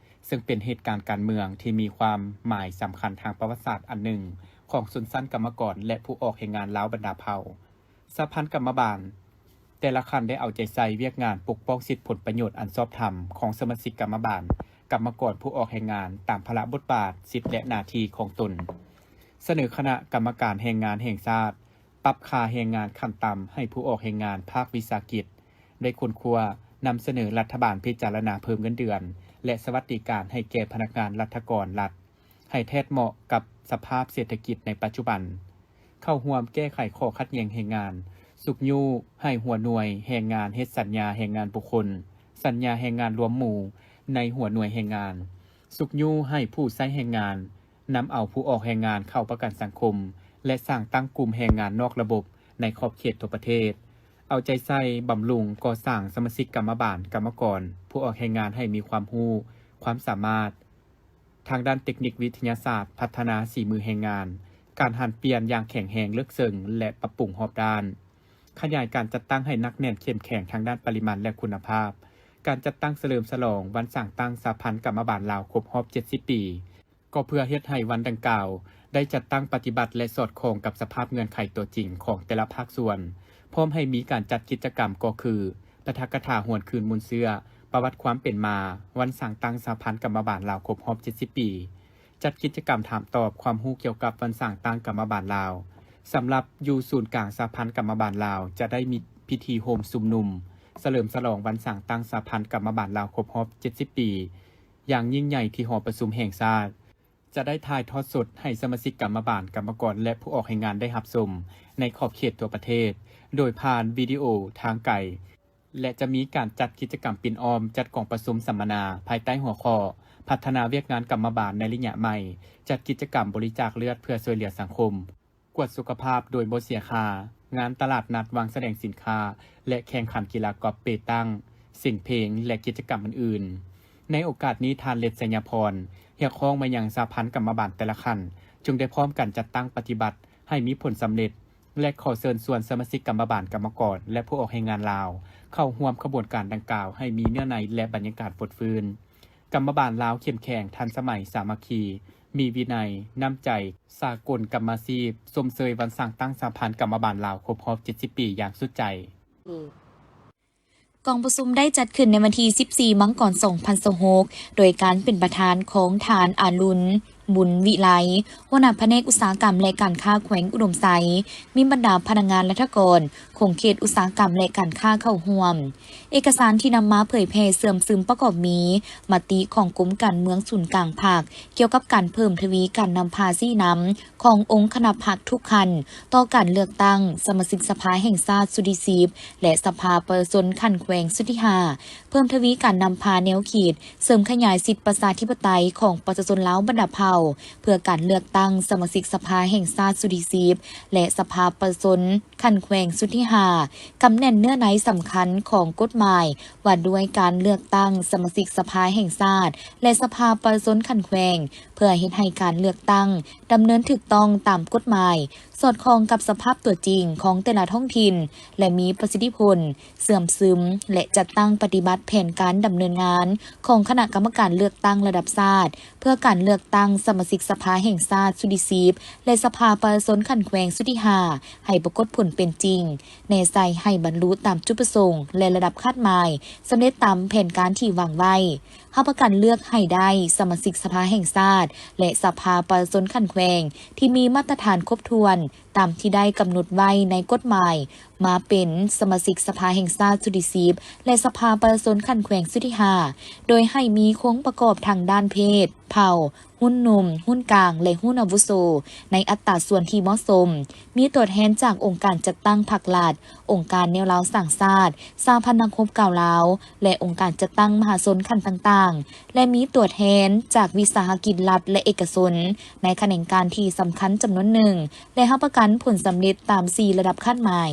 ເຊິ່ງເປັນເຫດການການເມືອງທີ່ມີຄວາມໝາຍສຳຄັນທາງປະຫວັດສາດອັນໜຶ່ງຂອງຊົນຊັ້ນກຳມະກອນ ແລະ ຜູ້ອອກແຮງງານລາວບັນດາເຜົ່າ. ສະຫະພັນກຳມະບານແຕ່ລະຂັ້ນໄດ້ເອົາໃຈໃສ່ວຽກງານປົກປ້ອງສິດຜົນປະໂຫຍດອັນຊອບທຳຂອງສະມາຊິກກຳມະບານ, ກຳມະກອນຜູ້ອອກແຮງງານຕາມພາລະບົດບາດ, ສິດ ແລະ ໜ້າທີ່ຂອງຕົນ. ສະເໜີຄະນະກຳມະການແຮງງານແຫ່ງຊາດ ປັບຄ່າແຮງງານຂັ້ນຕ່ຳໃຫ້ຜູ້ອອກແຮງງານພາກວິສາຫະກິດ, ໄດ້ຄົ້ນຄວ້າ ນຳສະເໜີລັດຖະບານພິຈາລະນາເພີ່ມເງິນເດືອນ ແລະ ສະຫວັດດີການໃຫ້ແກ່ພະນັກງານລັດຖະກອນລັດ ໃຫ້ແທດເໝາະກັບສະພາບເສດຖະກິດໃນປັດຈຸບັນ. ເຂົ້າຮ່ວມແກ້ໄຂຂໍ້ຂັດແຍ່ງແຮງງານ, ຊຸກຍູ້ໃຫ້ຫົວໜ່ວຍແຮງງານເຮັດສັນຍາແຮງງານບຸກຄົນ, ສັນຍາແຮງງານລວມໝູ່ໃນຫົວໜ່ວຍແຮງງານ, ຊຸກຍູ້ໃຫ້ຜູ້ໃຊ້ແຮງງານ ນຳເອົາຜູ້ອອກແຮງງານເຂົ້າປະກັນສັງຄົມ ແລະ ສ້າງຕັ້ງກຸ່ມແຮງງານນອກລະບົບໃນຂອບເຂດທົ່ວປະເທດ, ເອົາໃຈໃສ່ບຳລຸງກໍ່ສ້າງສະມາຊິກກຳມະບານ, ກຳມະກອນ, ຜູ້ອອກແຮງງານໃຫ້ມີຄວາມຮູ້, ຄວາມສາມາດທາງດ້ານເຕັກນິກວິທະຍາສາດ, ພັດທະນາສີມືແຮງງານ, ການຫັນປ່ຽນຢ່າງແຂງແຮງ, ເລິກເຊິ່ງ ແລະ ປັບປຸງຮອບດ້ານ, ຂະຫຍາຍການຈັດຕັ້ງໃຫ້ໜັກແໜ້ນເຂັ້ມແຂງທາງດ້ານປະລິມານ ແລະ ຄຸນນະພາບ. ການຈັດຕັ້ງສະເຫຼີມສະຫຼອງວັນສ້າງຕັ້ງສະຫະພັນກຳມະບານລາວຄົບຮອບເຈັດສິບປີ ກໍເພື່ອເຮັດໃຫ້ວັນດັ່ງກ່າວໄດ້ຈັດຕັ້ງປະຕິບັດ ແລະ ສອດຄ່ອງກັບສະພາບເງື່ອນໄຂຕົວຈິງຂອງແຕ່ລະພາກສ່ວນ, ພ້ອມໃຫ້ມີການຈັດກິດຈະກຳກໍຄື ປາຖະກະຖາຫວນຄືນມູນເຊື້ອ ປະຫວັດຄວາມເປັນມາວັນສ້າງຕັ້ງສະຫະພັນກຳມະບານລາວຄົບຮອບເຈັດສິບປີ, ຈັດກິດຈະກຳຖາມຕອບຄວາມຮູ້ກ່ຽວກັບວັນສ້າງຕັ້ງກຳມະບານລາວ. ສຳລັບຢູ່ສູນກາງສະຫະພັນກຳມະບານລາວ ຈະໄດ້ມີພິທີໂຮມຊຸມນຸມສະເຫຼີມສະຫຼອງວັນສ້າງຕັ້ງສະຫະພັນກຳມະບານລາວຄົບຮອບເຈັດສິບປີ ຢ່າງຍິ່ງໃຫຍ່ທີ່ຫໍປະຊຸມແຫ່ງຊາດ, ຈະໄດ້ຖ່າຍທອດສົດໃຫ້ສະມາຊິກກຳມະບານ, ກຳມະກອນ ແລະ ຜູ້ອອກແຮງງານໄດ້ຮັບຊົມໃນຂອບເຂດທົ່ວປະເທດ ໂດຍຜ່ານວິດີໂອທາງໄກ ແລະ ຈະມີການຈັດກິດຈະກຳປິ່ນອ້ອມ, ຈັດກອງປະຊຸມສຳມະນາພາຍໃຕ້ຫົວຂໍ້ ພັດທະນາວຽກງານກຳມະບານໃນໄລຍະໃໝ່, ຈັດກິດຈະກຳບໍລິຈາກເລືອດເພື່ອຊ່ວຍເຫຼືອສັງຄົມ, ກວດສຸຂະພາບໂດຍບໍ່ເສຍຄ່າ, ງານຕະຫຼາດນັດ, ວາງສະແດງສິນຄ້າ ແລະ ແຂ່ງຂັນກິລາກອບເປຕັງ, ສຽງເພງ ແລະ ກິດຈະກຳອື່ນໆ. ໃນໂອກາດນີ້ ທ່ານ ເລັດ ໄຊຍະພອນ ຮຽກຮ້ອງມາຍັງສະຫະພັນກຳມະບານແຕ່ລະຂັ້ນ ຈົ່ງໄດ້ພ້ອມກັນຈັດຕັ້ງປະຕິບັດໃຫ້ມີຜົນສຳເລັດ ແລະ ຂໍເຊີນຊວນສະມາຊິກກຳມະບານ, ກຳມະກອນ ແລະ ຜູ້ອອກແຮງງານລາວ ເຂົ້າຮ່ວມຂະບວນການດັ່ງກ່າວໃຫ້ມີເນື້ອໃນ ແລະ ບັນຍາກາດຟົດຟື້ນ. ກຳມະບານລາວເຂັ້ມແຂງ, ທັນສະໄໝ, ສາມັກຄີ, ມີວິໄນ, ນ້ຳໃຈ, ສາກົນກຳມາຊີບ, ຊົມເຊີຍວັນສ້າງຕັ້ງສະຫະພັນກຳມະບານລາວຄົບຮອບເຈັດສິບປີຢ່າງສຸດໃຈ. ກອງປະຊຸມໄດ້ຈັດຂຶ້ນໃນວັນທີສິບສີ່ ມັງກອນ ສອງພັນຊາວຫົກ ໂດຍການເປັນປະທານຂອງທ່ານ ອາລຸນ ບຸນວິໄລ ຫົວໜ້າພະແນກອຸດສາຫະກຳ ແລະ ການຄ້າແຂວງອຸດົມໄຊ, ມີບັນດາພະນັກງານລັດຖະກອນຂອງເຂດອຸດສາຫະກຳ ແລະ ການຄ້າເຂົ້າຮ່ວມ. ເອກະສານທີ່ນຳມາເຜີຍແຜ່ເຊື່ອມຊຶມປະກອບມີ ມະຕິຂອງກົມການເມືອງສູນກາງພັກ ກ່ຽວກັບການເພີ່ມທະວີການນຳພາຊີ້ນຳຂອງອົງຄະນະພັກທຸກຂັ້ນ ຕໍ່ການເລືອກຕັ້ງສະມາຊິກສະພາແຫ່ງຊາດຊຸດທີສິບ ແລະ ສະພາປະຊາຊົນຂັ້ນແຂວງຊຸດທີຫ້າ, ເພີ່ມທະວີການນຳພາແນວຄິດ ເສີມຂະຫຍາຍສິດປະຊາທິປະໄຕຂອງປະຊາຊົນລາວບັນດາເຜົ່າ ເພື່ອການເລືອກຕັ້ງສະມາຊິກສະພາແຫ່ງຊາດຊຸດທີສິບ ແລະ ສະພາປະຊາຊົນຂັ້ນແຂວງຊຸດທີຫ້າ, ກຳແໜ້ນເນື້ອໃນສຳຄັນຂອງກົດໝາຍວ່າດ້ວຍການເລືອກຕັ້ງສະມາຊິກສະພາແຫ່ງຊາດ ແລະ ສະພາປະຊາຊົນຂັ້ນແຂວງ ເພື່ອເຮັດໃຫ້ການເລືອກຕັ້ງດຳເນີນຖືກຕ້ອງຕາມກົດໝາຍ, ສອດຄ່ອງກັບສະພາບຕົວຈິງຂອງແຕ່ລະທ້ອງຖິ່ນ ແລະ ມີປະສິດທິຜົນ, ເຊື່ອມຊຶມ ແລະ ຈັດຕັ້ງປະຕິບັດແຜນການດຳເນີນງານຂອງຄະນະກຳມະການເລືອກຕັ້ງລະດັບຊາດ ເພື່ອການເລືອກຕັ້ງສະມາຊິກສະພາແຫ່ງຊາດຊຸດທີສິບ ແລະ ສະພາປະຊາຊົນຂັ້ນແຂວງຊຸດທີຫ້າ ໃຫ້ປາກົດຜົນເປັນຈິງ, ແນໃສ່ໃຫ້ບັນລຸຕາມຈຸດປະສົງ ແລະ ລະດັບຄາດໝາຍ ສຳເລັດຕາມແຜນການທີ່ວາງໄວ້. ຮັບປະກັນເລືອກໃຫ້ໄດ້ສະມາຊິກສະພາແຫ່ງຊາດ ແລະ ສະພາປະຊາຊົນຂັ້ນແຂວງ ທີ່ມີມາດຕະຖານຄົບຖ້ວນ ຕາມທີ່ໄດ້ກຳນົດໄວ້ໃນກົດໝາຍ ມາເປັນສະມາຊິກສະພາແຫ່ງຊາດຊຸດທີສິບ ແລະ ສະພາປະຊາຊົນຂັ້ນແຂວງຊຸດທີຫ້າ ໂດຍໃຫ້ມີໂຄງປະກອບທາງດ້ານເພດ, ເຜົ່າ, ຮຸ່ນໜຸ່ມ, ຮຸ່ນກາງ ແລະ ຮຸ່ນອາວຸໂສ ໃນອັດຕາສ່ວນທີ່ເໝາະສົມ, ມີຕົວແທນຈາກອົງການຈັດຕັ້ງພັກລັດ, ອົງການແນວລາວສ້າງຊາດ, ສະຫະພັນນັກຮົບເກົ່າລາວ ແລະ ອົງການຈັດຕັ້ງມະຫາຊົນຂັ້ນຕ່າງໆ ແລະ ມີຕົວແທນຈາກວິສາຫະກິດລັດ ແລະ ເອກະຊົນ ໃນຂະແໜງການທີ່ສຳຄັນຈຳນວນໜຶ່ງ ແລະ ຮັບປະກັນຜົນສຳເລັດຕາມສີ່ລະດັບຄາດໝາຍ.